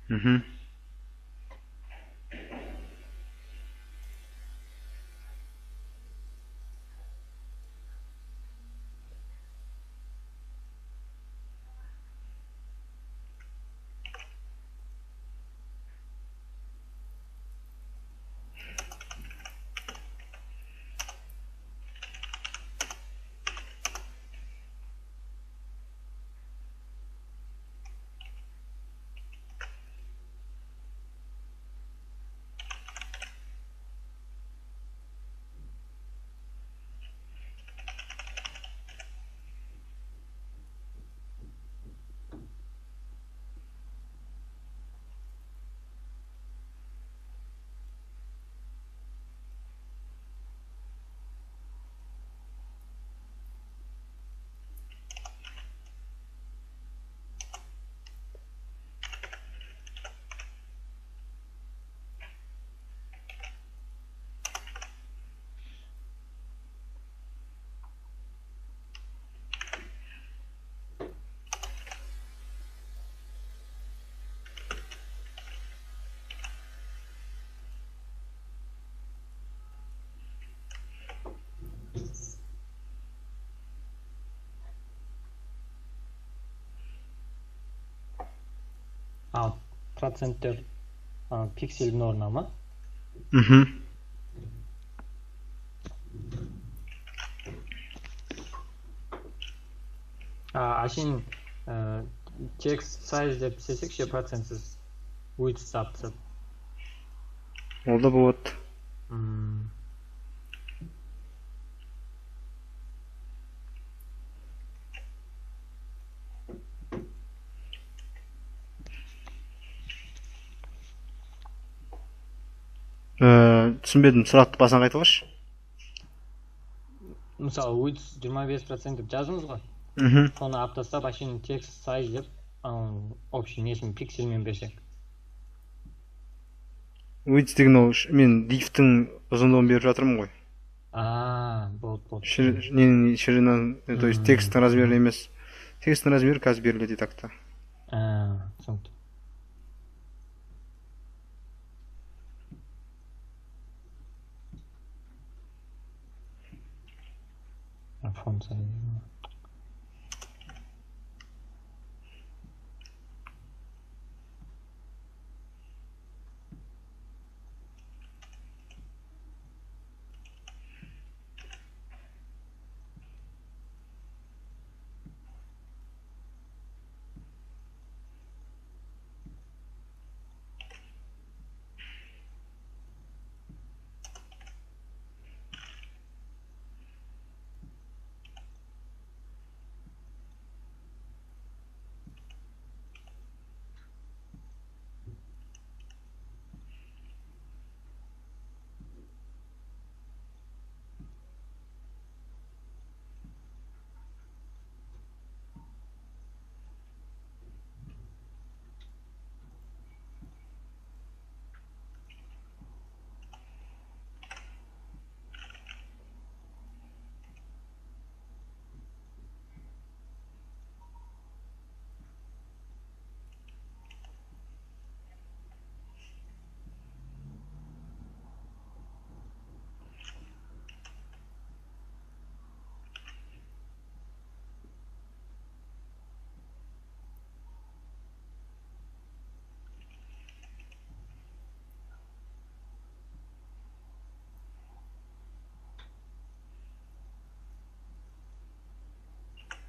Мхм. Ал проценттер пиксельдің орнына ма? Мхм. Әшейін текст size деп істесек ше, процентсіз width тапсып. Ол да болады. Түсінбедім, сұрақты басынан қайталашы. Мысалы, width 25% деп жаздыңыз ғой. Мхм. Соны алып тастап, әшейін text size деп, общий несін пиксельмен берсек. Width деген ол мен div-тің ұзындығын беріп жатырмын ғой. А, болды, болды. Ненің ширина, то есть тексттің размері емес. Тексттің размері қазір беріледі и так-то. А, түсінікті. Font size.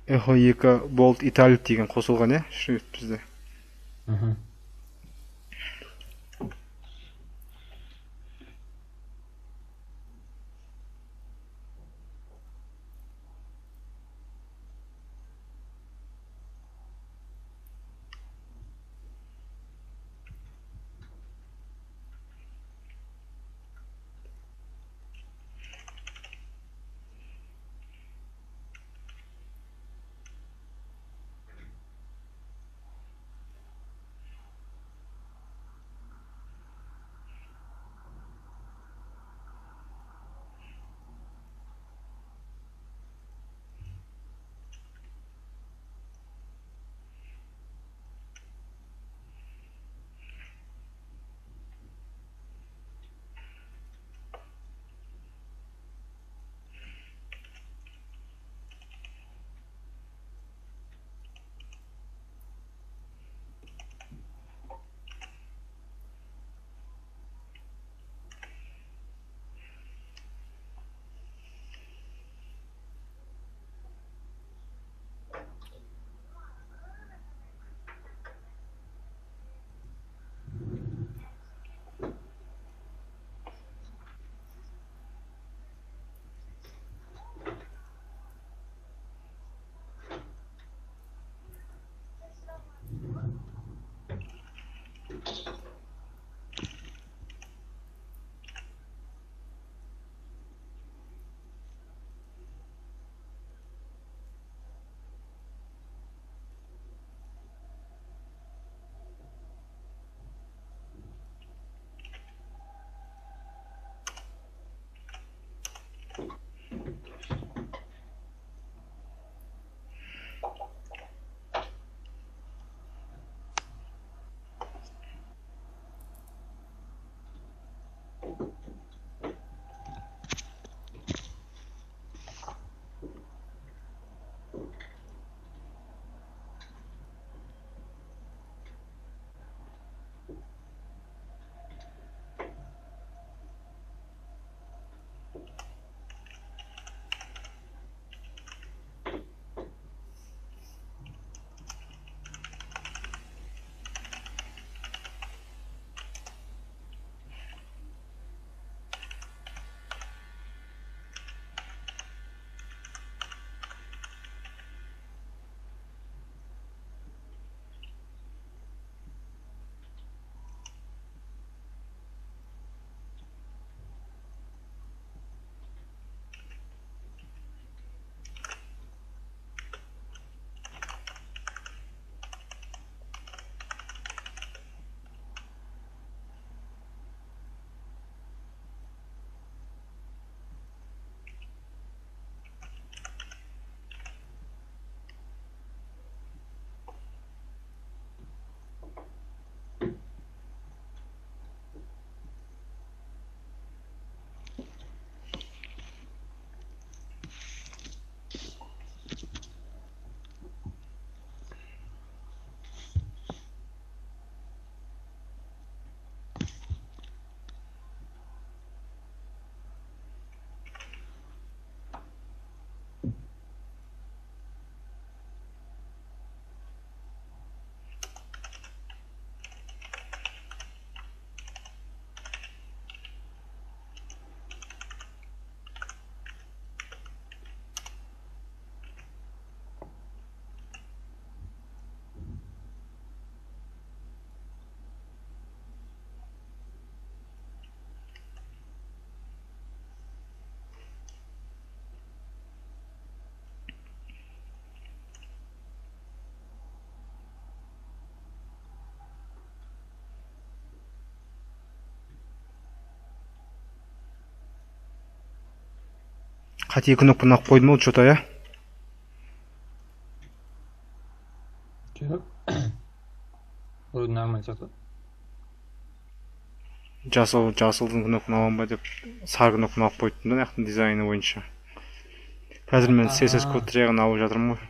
Echo 2 bold italic деген қосылған, иә, шрифт бізде. Мхм. Қате кнопканы алып қойдым ау че то, иә? Жоқ, вроде нормально сияқты. Жасыл, жасылдың кнопканы аламын ба деп, сары кнопканы алып қойыппын да мына жақтың дизайны бойынша. Қазір мен CSS код жағын алып жатырмын ғой.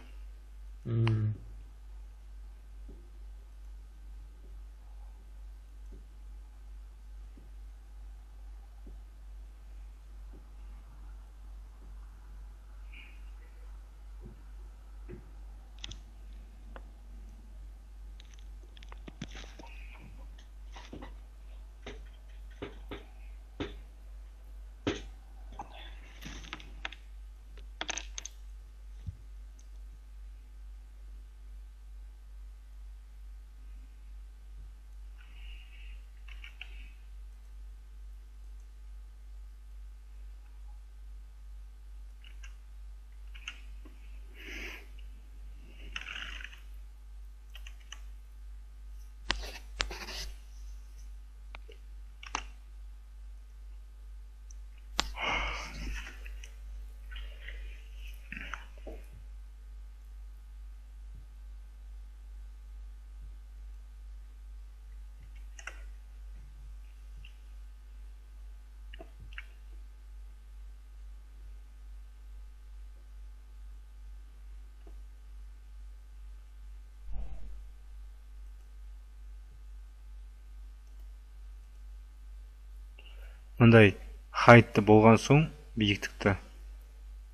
Мындай height болған соң, биіктікті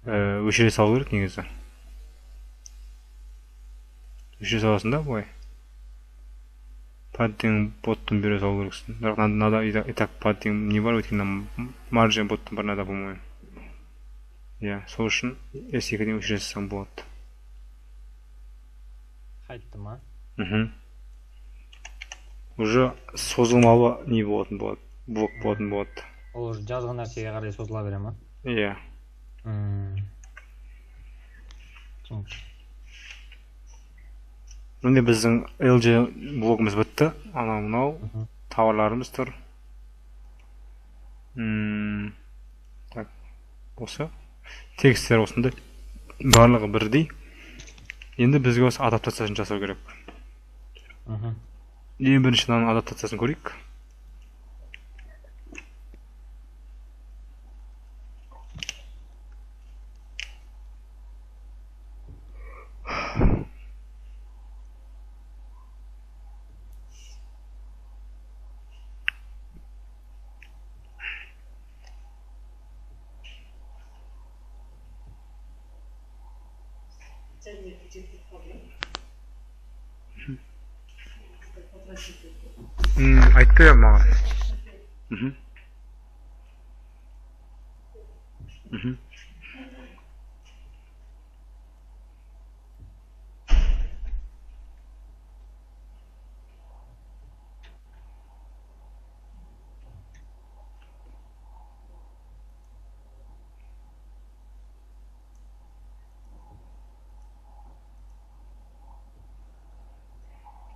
өшіре салу керек негізі. Өшіре саласың да былай. Padding bottom бере салу керексің. Бірақ надо и так padding не бар, өйткені margin bottom бар надо, по-моему. Иә, сол үшін S2-ден өшіре салсаң болады. Хайтты ма? Мхм. Уже созылмалы не болатын болады, блок болатын болады. Ол уже жазған нәрсеге қарай созыла бере ма? Иә. Түсінікті. Міне, біздің LG блогымыз бітті. Анау мынау тауарларымыз тұр. Так, осы. Тексттер осындай. Барлығы бірдей. Енді бізге осы адаптациясын жасау керек. Ең бірінші мынаның адаптациясын көрейік. Айтты маған. Мхм. Мхм.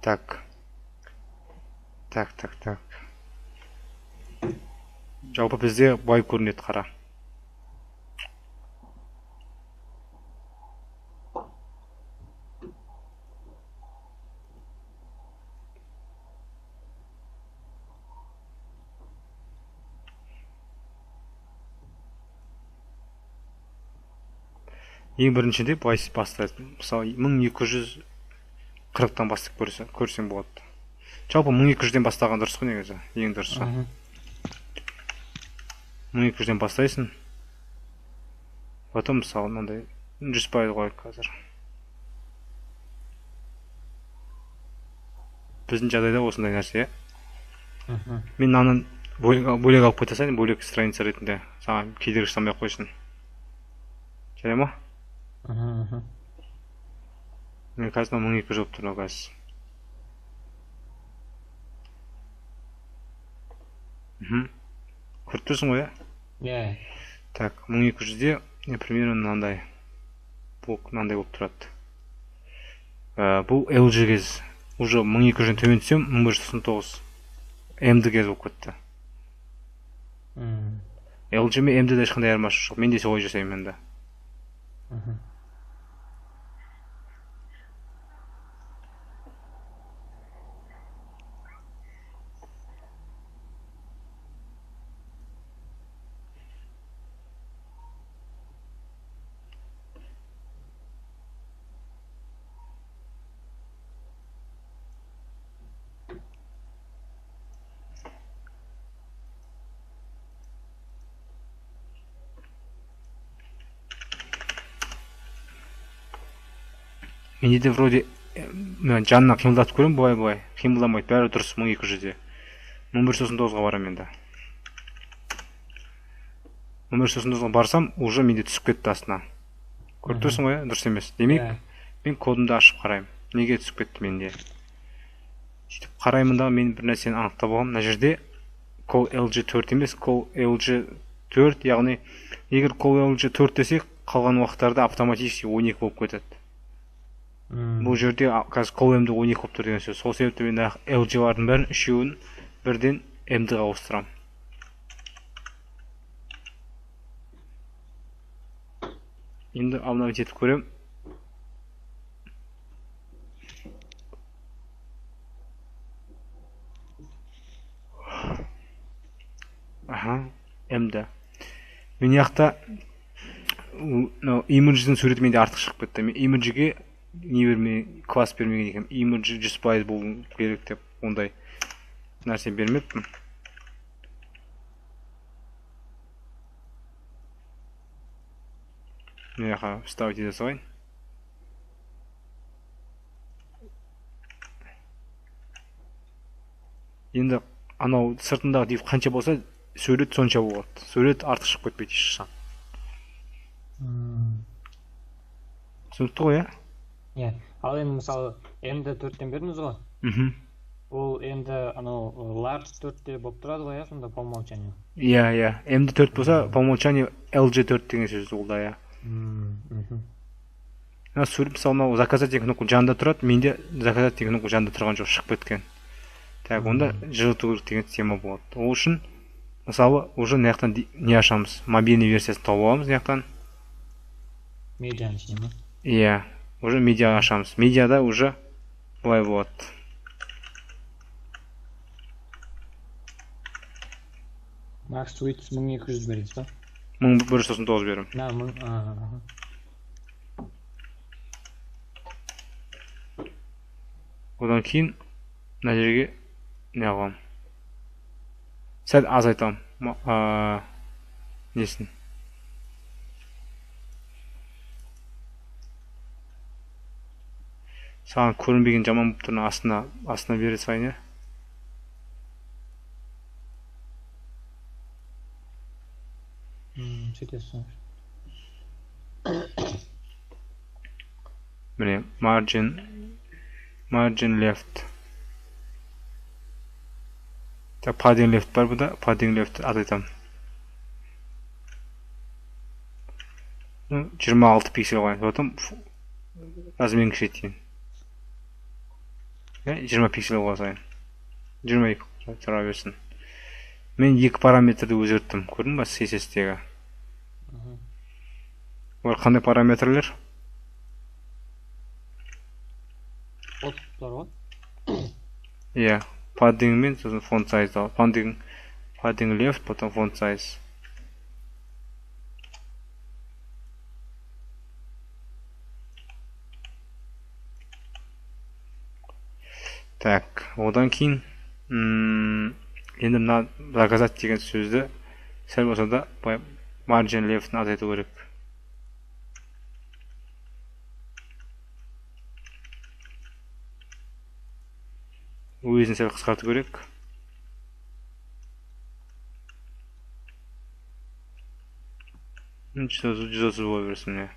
Так. Так, так, так. Жалпы бізде былай көрінеді, қара. Ең біріншіде былай бастайды. Мысалы, 1240-тан бастап көрсең болады. Жалпы 1200-ден бастаған дұрыс қой негізі, ең дұрысы. 1200-ден бастайсың. Потом, мысалы, мынандай 100% қояйық қазір. Біздің жағдайда осындай нәрсе, иә? Мен мынаны бөлек алып кете салайын, бөлек страница ретінде. Саған кедергі жасамай ақ қойсын. Жарай ма? Мен қазір мына 1200 болып тұр қазір. Көріп тұрсың ғой, иә? Иә. Так, 1200-де, примерно мынандай блок мынандай болып тұрады. Бұл LG кез. Уже 1200-ден төмен түссем, 1199. MD кез болып кетті. LG мен MD-де ешқандай айырмашылық жоқ. Мен де солай жасаймын енді. Мхм. Менде де вроде мен жанына қимылдатып көремін, былай былай қимылдамайды, бәрі дұрыс. 1200-де 1199-ға барамын. Енді 1199-ға барсам, уже менде түсіп кетті астына, көріп тұрсың ғой, иә? Дұрыс емес. Демек, Иә. мен кодымды ашып қараймын, неге түсіп кетті менде. Сөйтіп қараймын да, мен бір нәрсені анықтап аламын: мына жерде col lg 4 емес, col lg 4. Яғни егер col lg 4 десек, қалған уақыттарда автоматически 12 болып кетеді. Бұл жерде қазір col md 12 болып тұр деген сөз. Сол себепті мен lg-лардың бәрін, үшеуін бірден md-ға ауыстырамын. Енді обновить етіп көремін. Аха, md. Мен жақта мынау имидждің суреті менде артық шығып кетті. Мен имиджге не бермей, класс бермеген екенмін, имидж 100% болу керек деп ондай нәрсе бермеппін. Мына жаққа вставить ете салайын. Енді анау сыртындағы div қанша болса, сурет сонша болады, сурет артық шығып кетпейді ешқашан. Түсінікті ғой, иә? Иә, ал енді мысалы md 4-тен бердіңіз ғой. Мхм. Ол енді анау large 4-те болып тұрады ғой, иә, сонда по умолчанию? Иә, md 4 болса, по умолчанию lg 4 деген сөз ол да, иә. Мхм. Мына сурет, мысалы, мынау заказать деген кнопка жанында тұрады, менде заказать деген кнопка жанында тұрған жоқ, шығып кеткен. Так, онда жылыту керек деген тема болады. Ол үшін, мысалы, уже мына жақтан не ашамыз, мобильный версиясын тауып аламыз мына жақтан. Медианың ішіне ма? Иә, уже медиа ашамыз. Медиада уже былай болады. Max width 1200 бересіз ба? 1199 беремін. На мың, аха. Одан кейін мына жерге не қыламын, сәл азайтамын несін. Саған көрінбеген жаман болып тұр. Мына астына бере салайын, иә. Сөйтесіз. Міне, margin left. Так, padding left бар бұда, padding left азайтамын. Ну, 26 пиксель қояйын, потом размерін кішірейтейін, иә, 20 пиксель қоя салайын, 22 тұра берсін. Мен екі параметрді өзгерттім, көрдің ба, CSS-тегі. Мхм. Олар қандай параметрлер? Отступтар ғой. Иә, padding мен сосын font size, padding left, потом font size. Так, одан кейін енді мына заказать деген сөзді сәл болса да былай margin left-ін азайту керек. Өзін сәл қысқарту керек. 130 бола берсін, міне.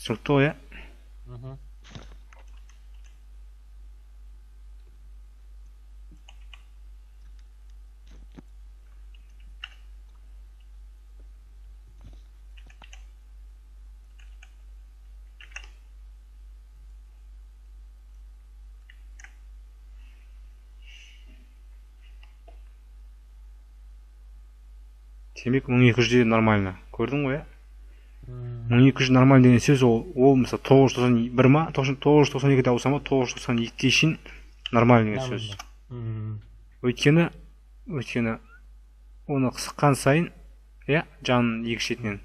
Түсінікті ғой, иә? Мхм. Демек, 1200-де нормально. Көрдің ғой, иә? 1200 нормально деген сөз, ол мысалы 991 ма, 992-де ауыса ма, 992-ге шейін нормально деген сөз. Өйткені оны қысқан сайын, иә, жанын екі шетінен,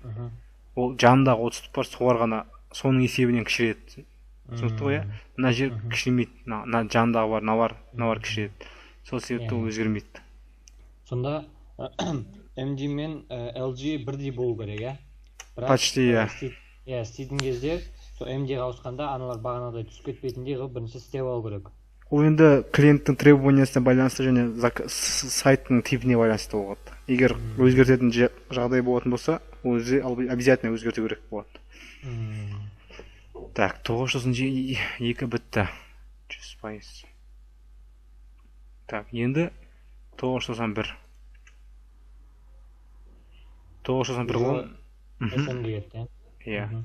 ол жанындағы отыз бар, солар ғана соның есебінен кішіреді. Түсінікті ғой, иә? Мына жер кішірмейді, мына жанындағы бар, мыналар, мыналар кішіреді. Сол себепті ол өзгермейді. Сонда MD мен LG бірдей болу керек, иә? Бірақ Почти, иә. Иә, істейтін кезде сол MD-ға ауысқанда аналар бағанадай түсіп кетпейтіндей қылып бірінші істеп алу керек. Ол енді клиенттің требованиясына байланысты және сайттың типіне байланысты болады. Егер өзгертетін жағдай болатын болса, ол жерде обязательно өзгерту керек болады. Так, 992 бітті. 100%. Так, енді 991. 991 ғой. SM кетті, иә? Иә.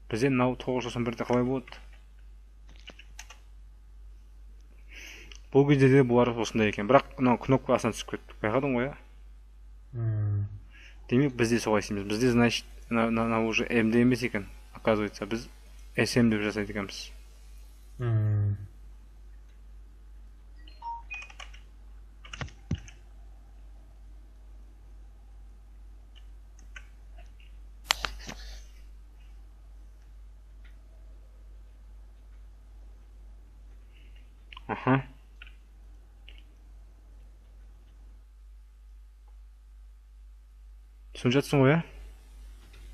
Бізде мынау 991-де қалай болады? Бұл кезде де бұлар осындай екен. Бірақ мынау кнопка астына түсіп кетті. Байқадың ғой, иә? Демек, бізде солай істейміз. Бізде, значит, мынау уже MD емес екен. Оказывается, біз SM деп жасайды екенбіз. Аха. Түсініп жатсың ғой, иә?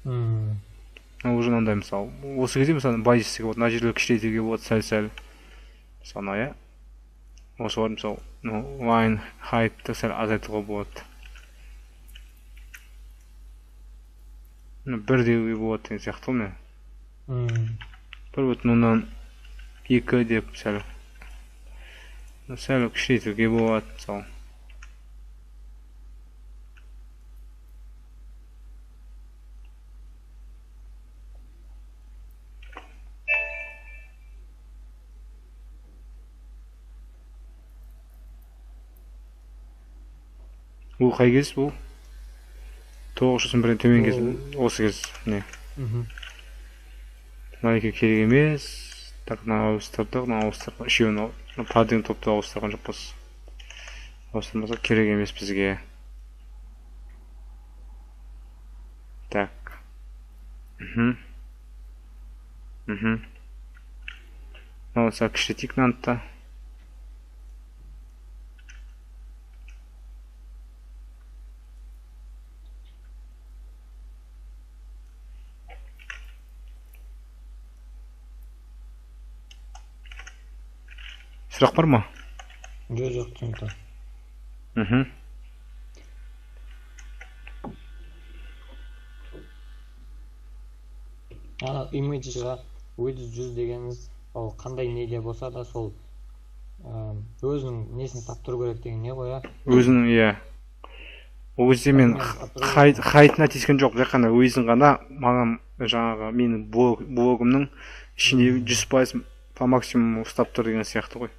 Мынау уже мынандай, мысалы. Осы кезде, мысалы, былай істеуге болады. Мына жерлерді кішірейтуге болады сәл-сәл. Мысалы, мынау, иә? Осылар, мысалы, мынау line height-ты сәл азайтуға болады. Мына бір деуге болады деген сияқты ғой, міне. 1,2 деп сәл. Сәл кішірейтуге болады, мысалы. Бұл қай кез бұл? 991-ден төмен кез. Осы кез, міне. Мына екеуі керек емес. Так, мына ауыстырдық, мына ауыстырдық. Үшеуін паддинг топты ауыстырған жоқпыз. Ауыстырмаса керек емес бізге. Так. Мынау сәл кішірейтейік мынаны да. Сұрақ бар ма? Жоқ, жоқ, түсінікті. Ана имиджға width 100 дегеніңіз, ол қандай неде болса да сол, өзінің несін ұстап тұру керек деген не ғой, иә? Өзінің, иә. Ол кезде мен хайтына тиіскен жоқ, тек қана өзін ғана маған жаңағы менің блогымның ішінде 100% по максимуму ұстап тұр деген сияқты ғой.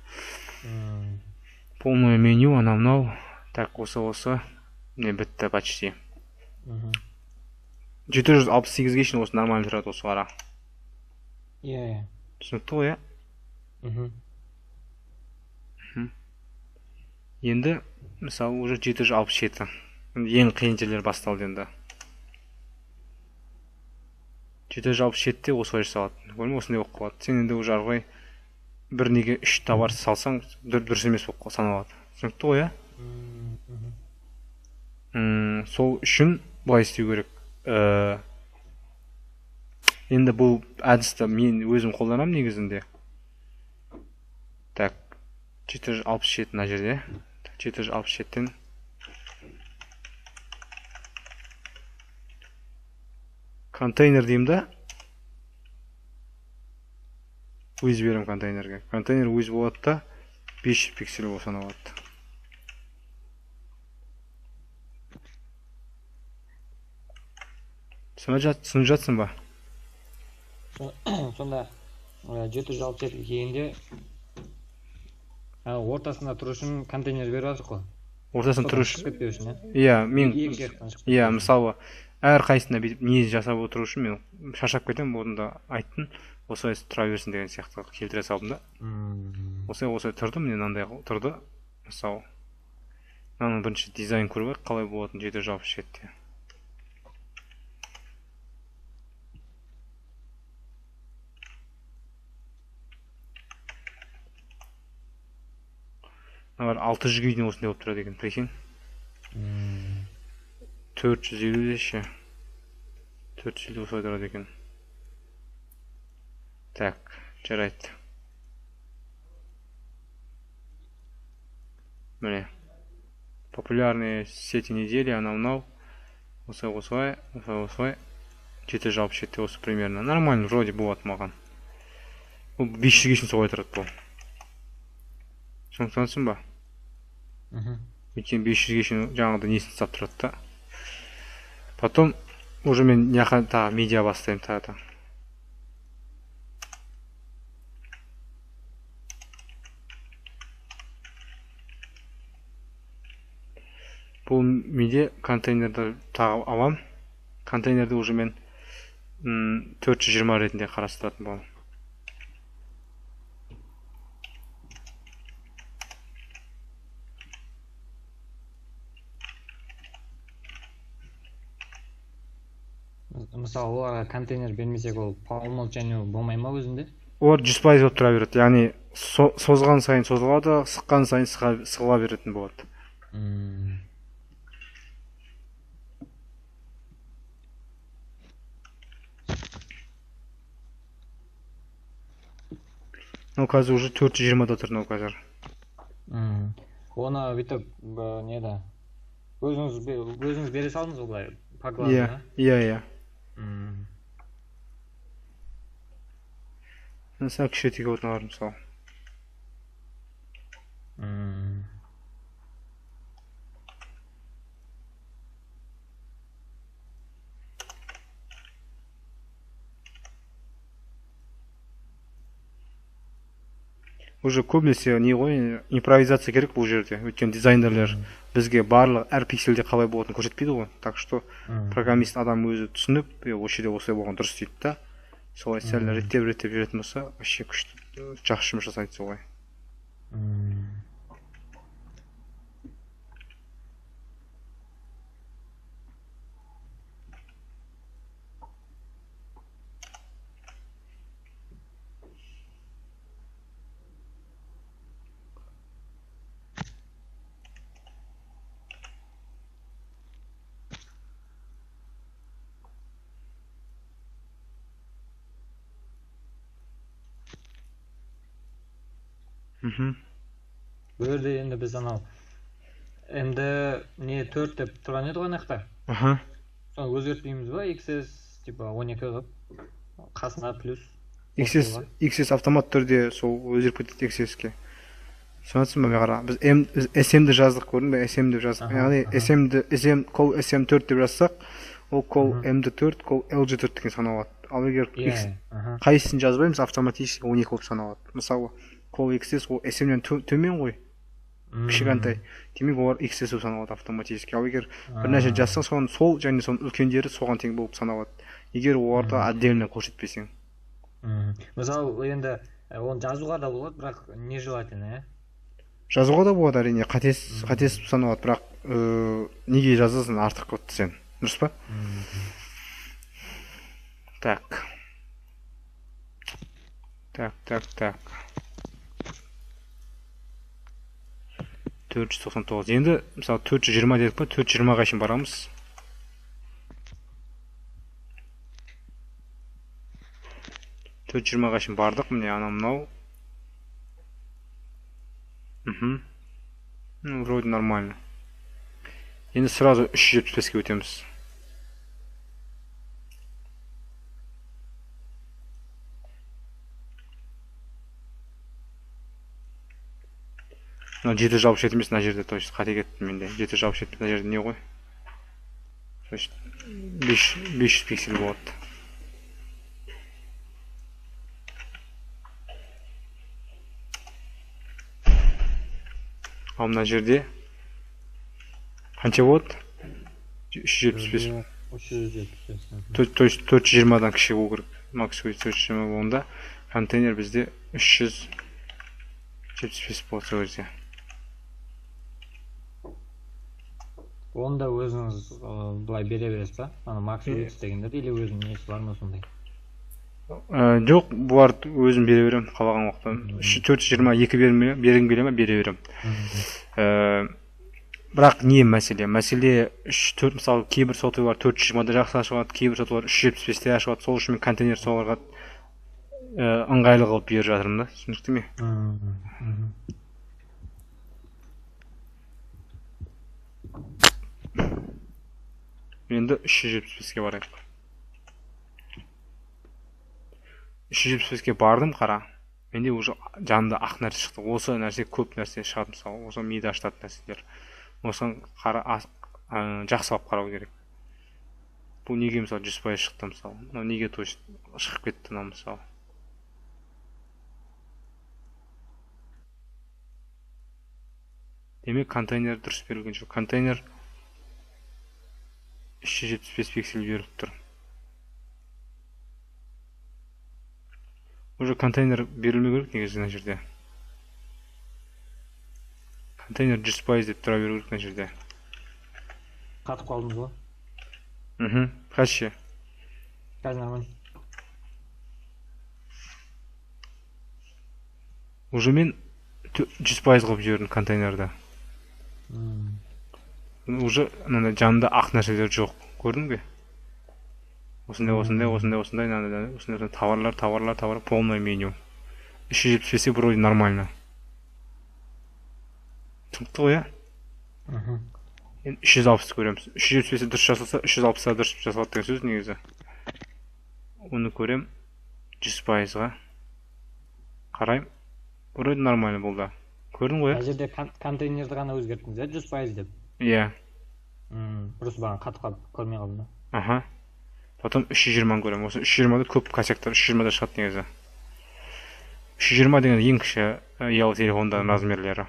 Полное меню, анау мынау. Так, осы. Не бітті почти. 768-ге шейін осы нормально тұрады осы қара. Иә, иә. Түсінікті ғой, иә? Енді, мысалы, уже 767. Енді ең қиын жерлер басталды енді. 767-те осылай жасалады. Көрдің бе, осындай болып қалады. Сен енді уже ары қарай бір неге үш товар салсаң, дұрыс емес болып саналады. Түсінікті ғой, иә? Сол үшін былай істеу керек. Енді бұл әдісті мен өзім қолданамын негізінде. Так, 767 мына жерде. Так, 767-тен контейнер деймін да. Өз беремін контейнерге. Контейнер өз болады да, 500 пиксель болып саналады. Түсініп жатсың ба? Сонда, 767 келгенде, ортасында тұру үшін контейнер беріп жатырмық қой. Ортасында тұру Содан үшін. шығып кетпеу үшін, иә? Иә, мен Екі жақтан шығып иә, кетпеу үшін. Мысалы, әрқайсысына бүйтіп не жасап отыру үшін мен шаршап кетемін. Одан да айттым, осылай тұра берсін деген сияқты келтіре салдым да. Осылай, осылай тұрды, міне, мынандай тұрды. Мысалы, мынаның бірінші дизайн көріп алайық, қалай болатынын 767-те. Мыналар 600-ге дейін осындай болып тұрады екен, прикинь. 450-де ше? 450 осылай тұрады екен. Так, жарайды. Міне. Популярные сети недели, анау мынау. Осылай, осылай, осылай, осылай. 767 осы примерно. Нормально, вроде болады маған. Бұл 500-ге шейін солай тұрады бұл. Түсінікті ба? Мгм. Өйткені 500-ге шейін жаңағыдай несін ұстап тұрады да. Потом уже мен мына жаққа тағы медиа бастаймын тағы да. Бұл менде контейнерді тағы алам. Контейнерді уже мен 420 ретінде қарастыратын боламын. Мысалы, оларға контейнер бермесек, ол по умолчанию болмай ма өзінде? Олар 100% болып тұра береді. Яғни созған сайын созылады, сыққан сайын сығыла беретін болады. Мынау қазір уже 420-да тұр мынау қазір. Оны бүйтіп неде өзіңіз бере салдыңыз ғой былай по глазу, Иә, да? иә, иә. Сәл кішірейтуге болады мыналарды, мысалы. Уже көбінесе не ғой, импровизация керек бұл жерде. Өйткені дизайнерлер бізге барлық әр пикселде қалай болатынын көрсетпейді ғой. Так что программист адам өзі түсініп, осы жерде осылай болған дұрыс дейді да. Солай сәл реттеп реттеп жүретін болса, вообще күшті, жақсы жұмыс жасайды солай. Бұл жерде енді біз анау MD не 4 деп тұрған еді ғой ана жақта. Соны өзгертпейміз ба? XS типа 12 қылып қасына плюс XS, қосылған. XS автомат түрде сол өзгеріп кетеді XS-ке. Түсінесің ба, қара, біз M, біз SM-ді жаздық, көрдің бе? SM деп жаздық. Яғни SM-ді, SM, кол SM4 деп жазсақ, ол кол MD4, кол LG4 деген саналады. Ал егер X қайсысын жазбаймыз, автоматически 12 болып саналады. Мысалы, кол XS ол SM-нен төмен ғой, кішкентай. Демек, олар XS болып саналады автоматически. Ал егер бір нәрсе жазсаң, соның сол және соның үлкендері соған тең болып саналады. Егер оларды отдельно көрсетпесең. Мысалы, енді оны жазуға да болады, бірақ нежелательно, иә? Жазуға да болады, әрине, қатесіз, қатесіз саналады, бірақ неге жазасың артық қылып сен, дұрыс па? Так. Так, так, так. 499. Енді, мысалы, 420 дедік па, 420-ға шейін барамыз. 420-ға шейін бардық, міне анау мынау. Ну, вроде нормально. Енді сразу 375-ке өтеміз. Мына 767 емес, мына жерде, то есть қате кеттім менде. 767 мына жерде не ғой? То есть 500 пиксель болады. Ал мына жерде Қанша болады? 375. 375. То есть 420-дан кіші болу керек. Max width 420 болғанда контейнер бізде 375 болады сол кезде. Оны да өзіңіз былай бере бересіз ба? Ана max width дегендерді или өзінің несі бар ма сондай? Жоқ, бұларды өзім бере беремін қалаған уақытта. 422 бергім келе ме, бере беремін. Бірақ не мәселе? Мәселе 3-4, мысалы, кейбір сотовыйлар 420-да жақсы ашылады, кейбір сотовыйлар 375-те ашылады. Сол үшін мен контейнер соларға ыңғайлы қылып беріп жатырмын да, түсінікті ме? Енді 375-ке барайық. 375-ке бардым, қара. Менде уже жанымда ақ нәрсе шықты. Осы нәрсе көп нәрсе шығады, мысалы, осы миды ашытатын нәрселер. Осыны қара, жақсылап қарау керек. Бұл неге, мысалы, 100% шықты, мысалы. Мынау неге, то есть, шығып кетті мынау, мысалы. Демек, контейнер дұрыс берілген жоқ. Контейнер 375 пиксель беріліп тұр. Уже контейнер берілмеу керек негізі мына жерде. Контейнер 100% деп тұра беру керек мына жерде. Қатып қалдыңыз ғой? Қазір ше? Қазір нормально. Уже мен 100% қылып жібердім контейнерді. Уже мынандай жанында ақ нәрселер жоқ. Көрдің бе? Осындай, осындай, осындай, осындай, мынандай, осындай, осындай товарлар, товарлар, товар, полное меню. 375-е вроде нормально. Түсінікті ғой, иә? Енді 360 көреміз. 375-е дұрыс жасалса, 360-та дұрыс жасалады деген сөз негізі. Оны көрем. 100%-ға. Қараймын. Вроде нормально болды. Көрдің ғой, иә? Мына жерде контейнерді ғана өзгерттіңіз, иә, 100% деп? Иә. Просто бағана қатып қалып көрмей қалдым да. Аха. Потом 320-ны көремін. Осы 320-да көп косяктар, 320-да шығады негізі. 320 деген ең кіші ұялы телефондардың размерлері.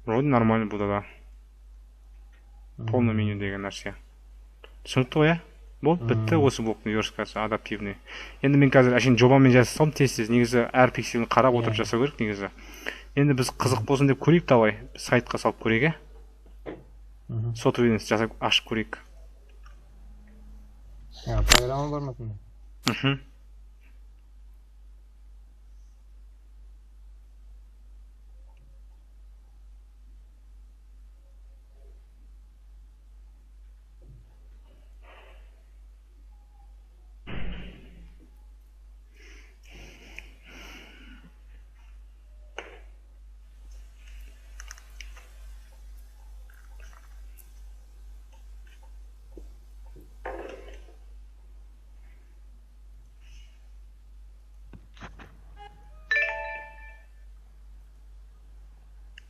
Вроде нормально бұл да. Полный меню деген нәрсе. Түсінікті ғой, иә? Болды, бітті осы блоктың версиясы адаптивный. Енді мен қазір әшейін жобамен жасасам тез-тез, негізі әр пикселін қарап отырып жасау керек негізі. Енді біз қызық болсын деп көрейік, давай сайтқа салып көрейік, иә? Сотовыйын жасап ашып көрейік. Ya, программа бар ма сонда?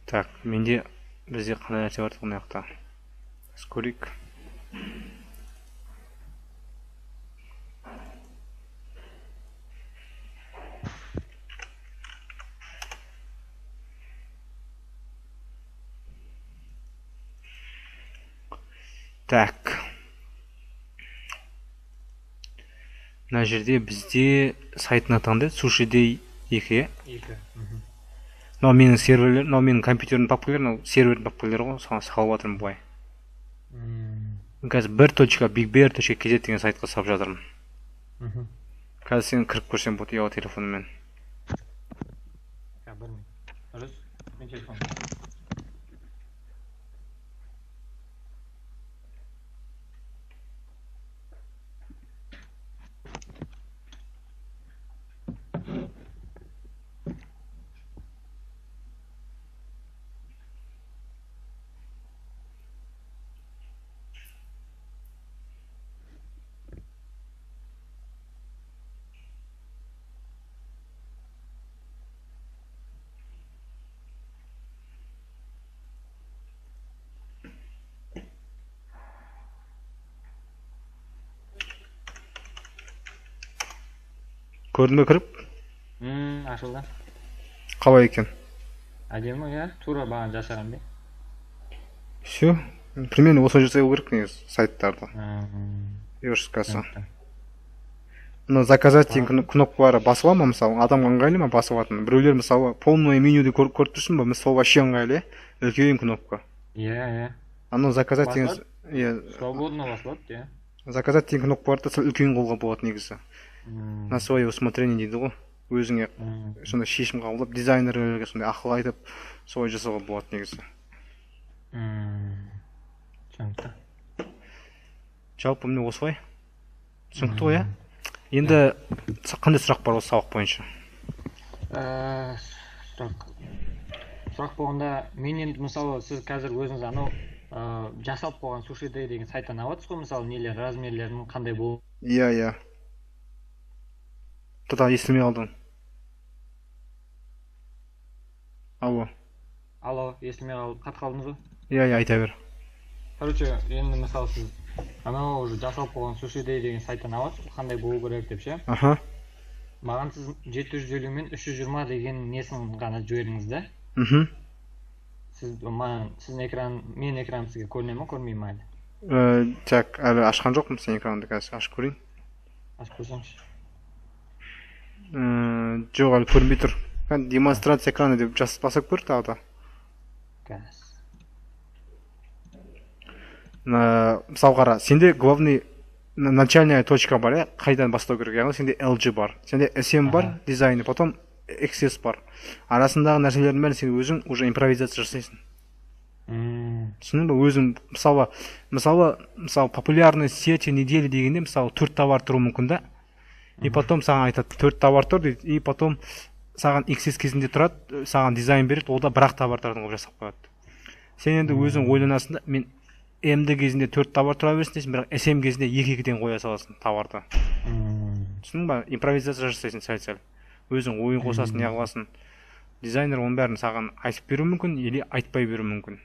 Так, бізде қандай нәрсе бар мына жақта? Біз көрейік. Так. Мына жерде бізде сайттың аты қандай? Суши Дэй 2, иә? 2. Мынау менің серверлер, мынау менің компьютерімнің папкалері, мынау сервердің папкалері ғой, соған салып жатырмын былай. Мен қазір бір точка биг бер точка кз деген сайтқа салып жатырмын. Қазір сен кіріп көрсең болады ұялы телефонымен. Я, бір минут. Дұрыс, мен телефон. Көрдің бе кіріп? Ашылды. Қалай екен? Әдемі, иә, тура бағана жасаған бе? Все, примерно осылай жасау керек негізі сайттарды, версткасы. Мына «Заказать» деген кнопкалары басыла ма, мысалы, адамға ыңғайлы ма басып алатын? Біреулер, мысалы, полное менюді көріп тұрсың ба? Сол вообще ыңғайлы, иә, үлкен кнопка. Иә. Анау «Заказать» деген. Иә, свободно басылады, иә. «Заказать» деген кнопкаларды сәл үлкен қылуға болады негізі. На свое усмотрение дейді ғой, өзіңе сондай шешім қабылдап, дизайнерлерге сондай ақыл айтып, солай жасауға болады негізі. Түсінікті. Жалпы, міне, осылай. Түсінікті ғой, иә? Енді қандай сұрақ бар осы сабақ бойынша? Сұрақ болғанда, мен енді, мысалы, сіз қазір өзіңіз анау жасалып қойған Суши Дэй деген сайттан алып жатсыз ғой, мысалы, нелер, размерлерінің қандай болу. Иә, тогда естілмей қалдың. Алло? Алло, естілмей қалып, қатып қалдыңыз ғой. Иә, айта бер. Короче, енді, мысалы, сіз анау уже жасалып қойған Суши Дэй деген сайттан алып жатсыз ғой, қандай болу керек деп ше. Маған сіз 750 мен 320 деген несін ғана жібердіңіз да. Сіз маған, сіздің экран, менің экраным сізге көріне ма, көрмей ма әлі? Так, әлі ашқан жоқпын сенің экраныңды, қазір ашып көрейін. Ашып көрсеңізші. Жоқ, әлі көрінбей тұр. Кәне, «Демонстрация экрана» деп жазып, басып көр тағы да. Қазір. Мысалы, қара, сенде главный начальная точка бар, иә, қайдан бастау керек, яғни сенде LG бар, сенде SM бар дизайны, потом XS бар, арасындағы нәрселердің бәрін сен өзің уже импровизация жасайсың. Түсіндің ба? Өзің, мысалы, «Популярные сети недели» дегенде, мысалы, төрт товар тұруы мүмкін да, и потом саған айтады, төрт товар тұр дейді, и потом саған XS кезінде тұрады, саған дизайн береді, ол да бір ақ товар тұратын қылып жасап қояды. Сен енді өзің ойланасың да, мен МД кезінде төрт товар тұра берсін дейсің, бірақ СМ кезінде екі екіден қоя саласың товарды. Түсіндің ба? Импровизация жасайсың, сәл сәл өзің ойын қосасың, не қыласың. Дизайнер оның бәрін саған айтып беруі мүмкін или айтпай беруі мүмкін.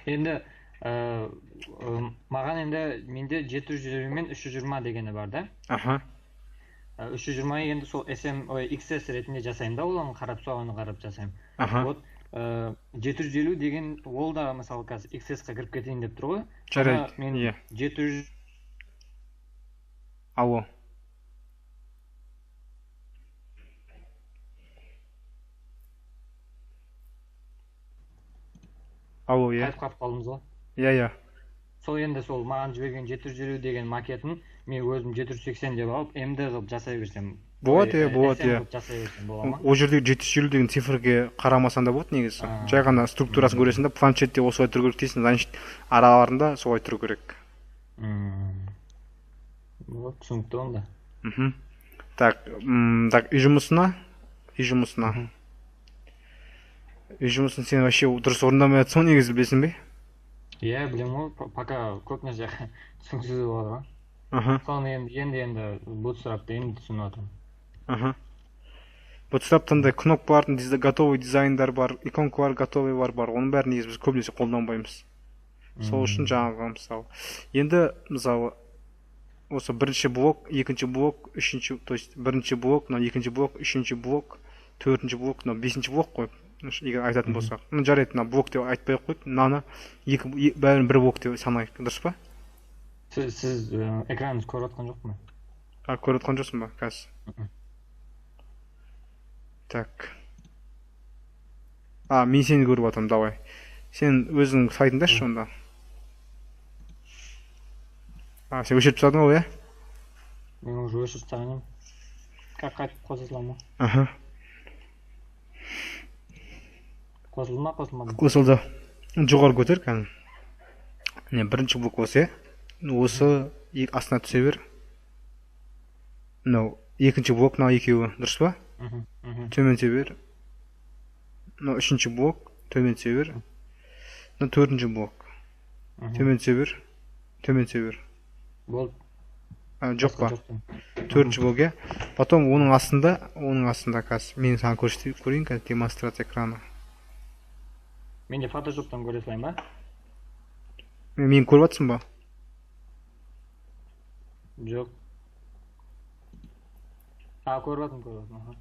Енді маған енді, менде 750 мен 320 дегені бар да. 320 енді сол SM, ой, XS ретінде жасаймын да, оны қарап, соған қарап жасаймын. Вот 750 деген, ол да, мысалы, қазір XS-қа кіріп кетейін деп тұр ғой. Жарайды. Мен иә 700 Алло, алло, иә. Қайтып қалып қалдыңыз ғой. Иә. Сол енді, сол маған жіберген 750 деген макетін мен өзім 780 деп алып, МД қылып жасай берсем, Болады, ой, иә, болады. SM Иә. қылып жасай берсем бола ма? Ол жердегі 750 деген цифрге қарамасаң да болады негізі. Жай ғана структурасын көресің да, планшетте осылай тұру керек дейсің, значит, араларында солай тұру керек. Вот, түсінікті онда. Так, так, үй жұмысын сен вообще дұрыс орындамай жатсың ғой негізі, білесің бе? Иә, білемін ғой, пока көп нәрсе түсініксіз болады ғой. Соны енді Bootstrap-ты енді түсініп жатырмын. Bootstrap-та андай кнопкалардың готовый дизайндар бар, иконкалар готовый бар, оның бәрін негізі біз көбінесе қолданбаймыз. Сол үшін жаңағы, мысалы, енді, мысалы, осы бірінші блок, екінші блок, үшінші, то есть бірінші блок, мынау екінші блок, үшінші блок, төртінші блок, мынау бесінші блок қой, егер айтатын болсақ. Ну, жарайды, мына блок деп айтпай ақ қояйық, мынаны екі, бәрін бір блок деп санайық, дұрыс па? Сіз экраныңызды көріп жатқан жоқпын. А, көріп жатқан жоқсың ба қазір? Так, а, мен сені көріп жатырмын. Давай, сен өзің сайтыңды ашшы онда. А, сен өшіріп тастадың ғой, иә? Мен уже өшіріп тастаған едім. Как, қайтып қоса саламын ба? Аха. Қосылды ма, қосылмады ма? Қосылды. Жоғары көтер кәні. Міне, бірінші блок осы, иә, осы астына түсе бер. Мынау екінші блок, мынау екеуі, дұрыс па? Мхм. Төмен түсе бер. Мынау үшінші блок, төмен түсе бер. Мынау төртінші блок. Төмен түсе бер, төмен түсе бер. Болды. А, жоқ Басқа па? жоқ деймін. Төртінші блок, иә. Потом оның астында қазір мен саған көрсетіп көрейін, қазір демонстрация экрана. Мен де фотошоптан көре салайын ба? Мені көріп жатсың ба? Жоқ, а, көріп жатырмын, көріп жатырмын, аха.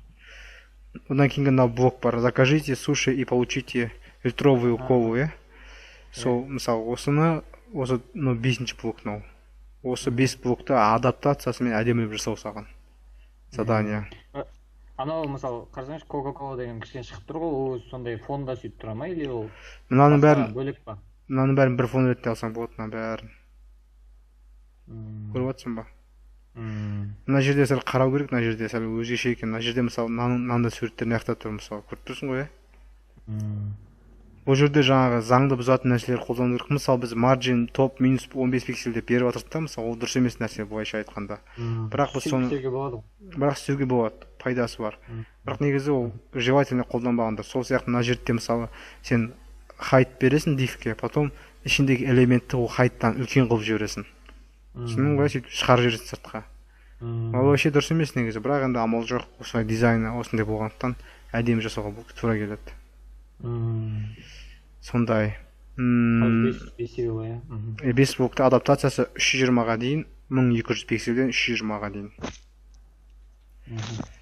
Одан кейінгі мынау блок бар: «Закажите суши и получите литровую А. колу», иә. Сол, мысалы, осыны, осы мынау бесінші блок, мынау осы бес блокты адаптациясымен әдемілеп жасау саған задание. Анау, мысалы, қарасаңызшы, Кока Кола деген кішкене шығып тұр ғой, ол өзі сондай фонда сөйтіп тұра ма или ол Мынаның басқа бәрін бөлек па? Мынаның бәрін бір фон ретінде алсаң болады, мынаның бәрін. Көріп жатырсың ба? Мм. Мына жерде сәл қарау керек, мына жерде сәл өзгеше екен. Мына жерде, мысалы, мынаның мынандай суреттер мына жақта тұр, мысалы, көріп тұрсың ғой, иә? Мм. Бұл жерде жаңағы заңды бұзатын нәрселер қолдану керек. Мысалы, біз margin top -15 пиксель деп беріп жатырмыз да, мысалы, ол дұрыс емес нәрсе былайша айтқанда. Бірақ біз Сөйтіп істеуге болады ғой. Бірақ істеуге болады, пайдасы бар. Бірақ негізі ол желательно қолданбаған дұрыс. Сол сияқты мына жерде, мысалы, сен height бересің div ке, потом ішіндегі элементті ол height тан үлкен қылып жібересің, түсіндің ғой? Сөйтіп шығарып жібересің сыртқа. Ол вообще дұрыс емес негізі, бірақ енді амал жоқ, осылай дизайны осындай болғандықтан әдемі жасауға тура келеді. Сондай. Бесеуі ғой, иә. Бес блокты адаптациясы 320-ға дейін, 1200 пиксельден 320-ға дейін.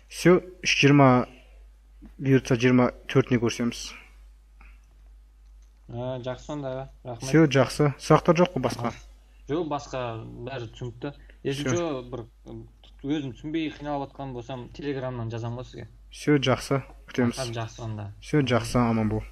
Все, 320, бұйыртса, 24-іне көрсеміз. Жақсы сонда, рахмет. Все, жақсы. Сұрақтар жоқ қой басқа? Жоқ, басқа бәрі түсінікті. Если Всё. че, бір өзім түсінбей қиналып жатқан болсам, Телеграмнан жазамын ғой сізге. Все, жақсы, күтеміз. Жақсы онда. Все, жақсы, аман бол.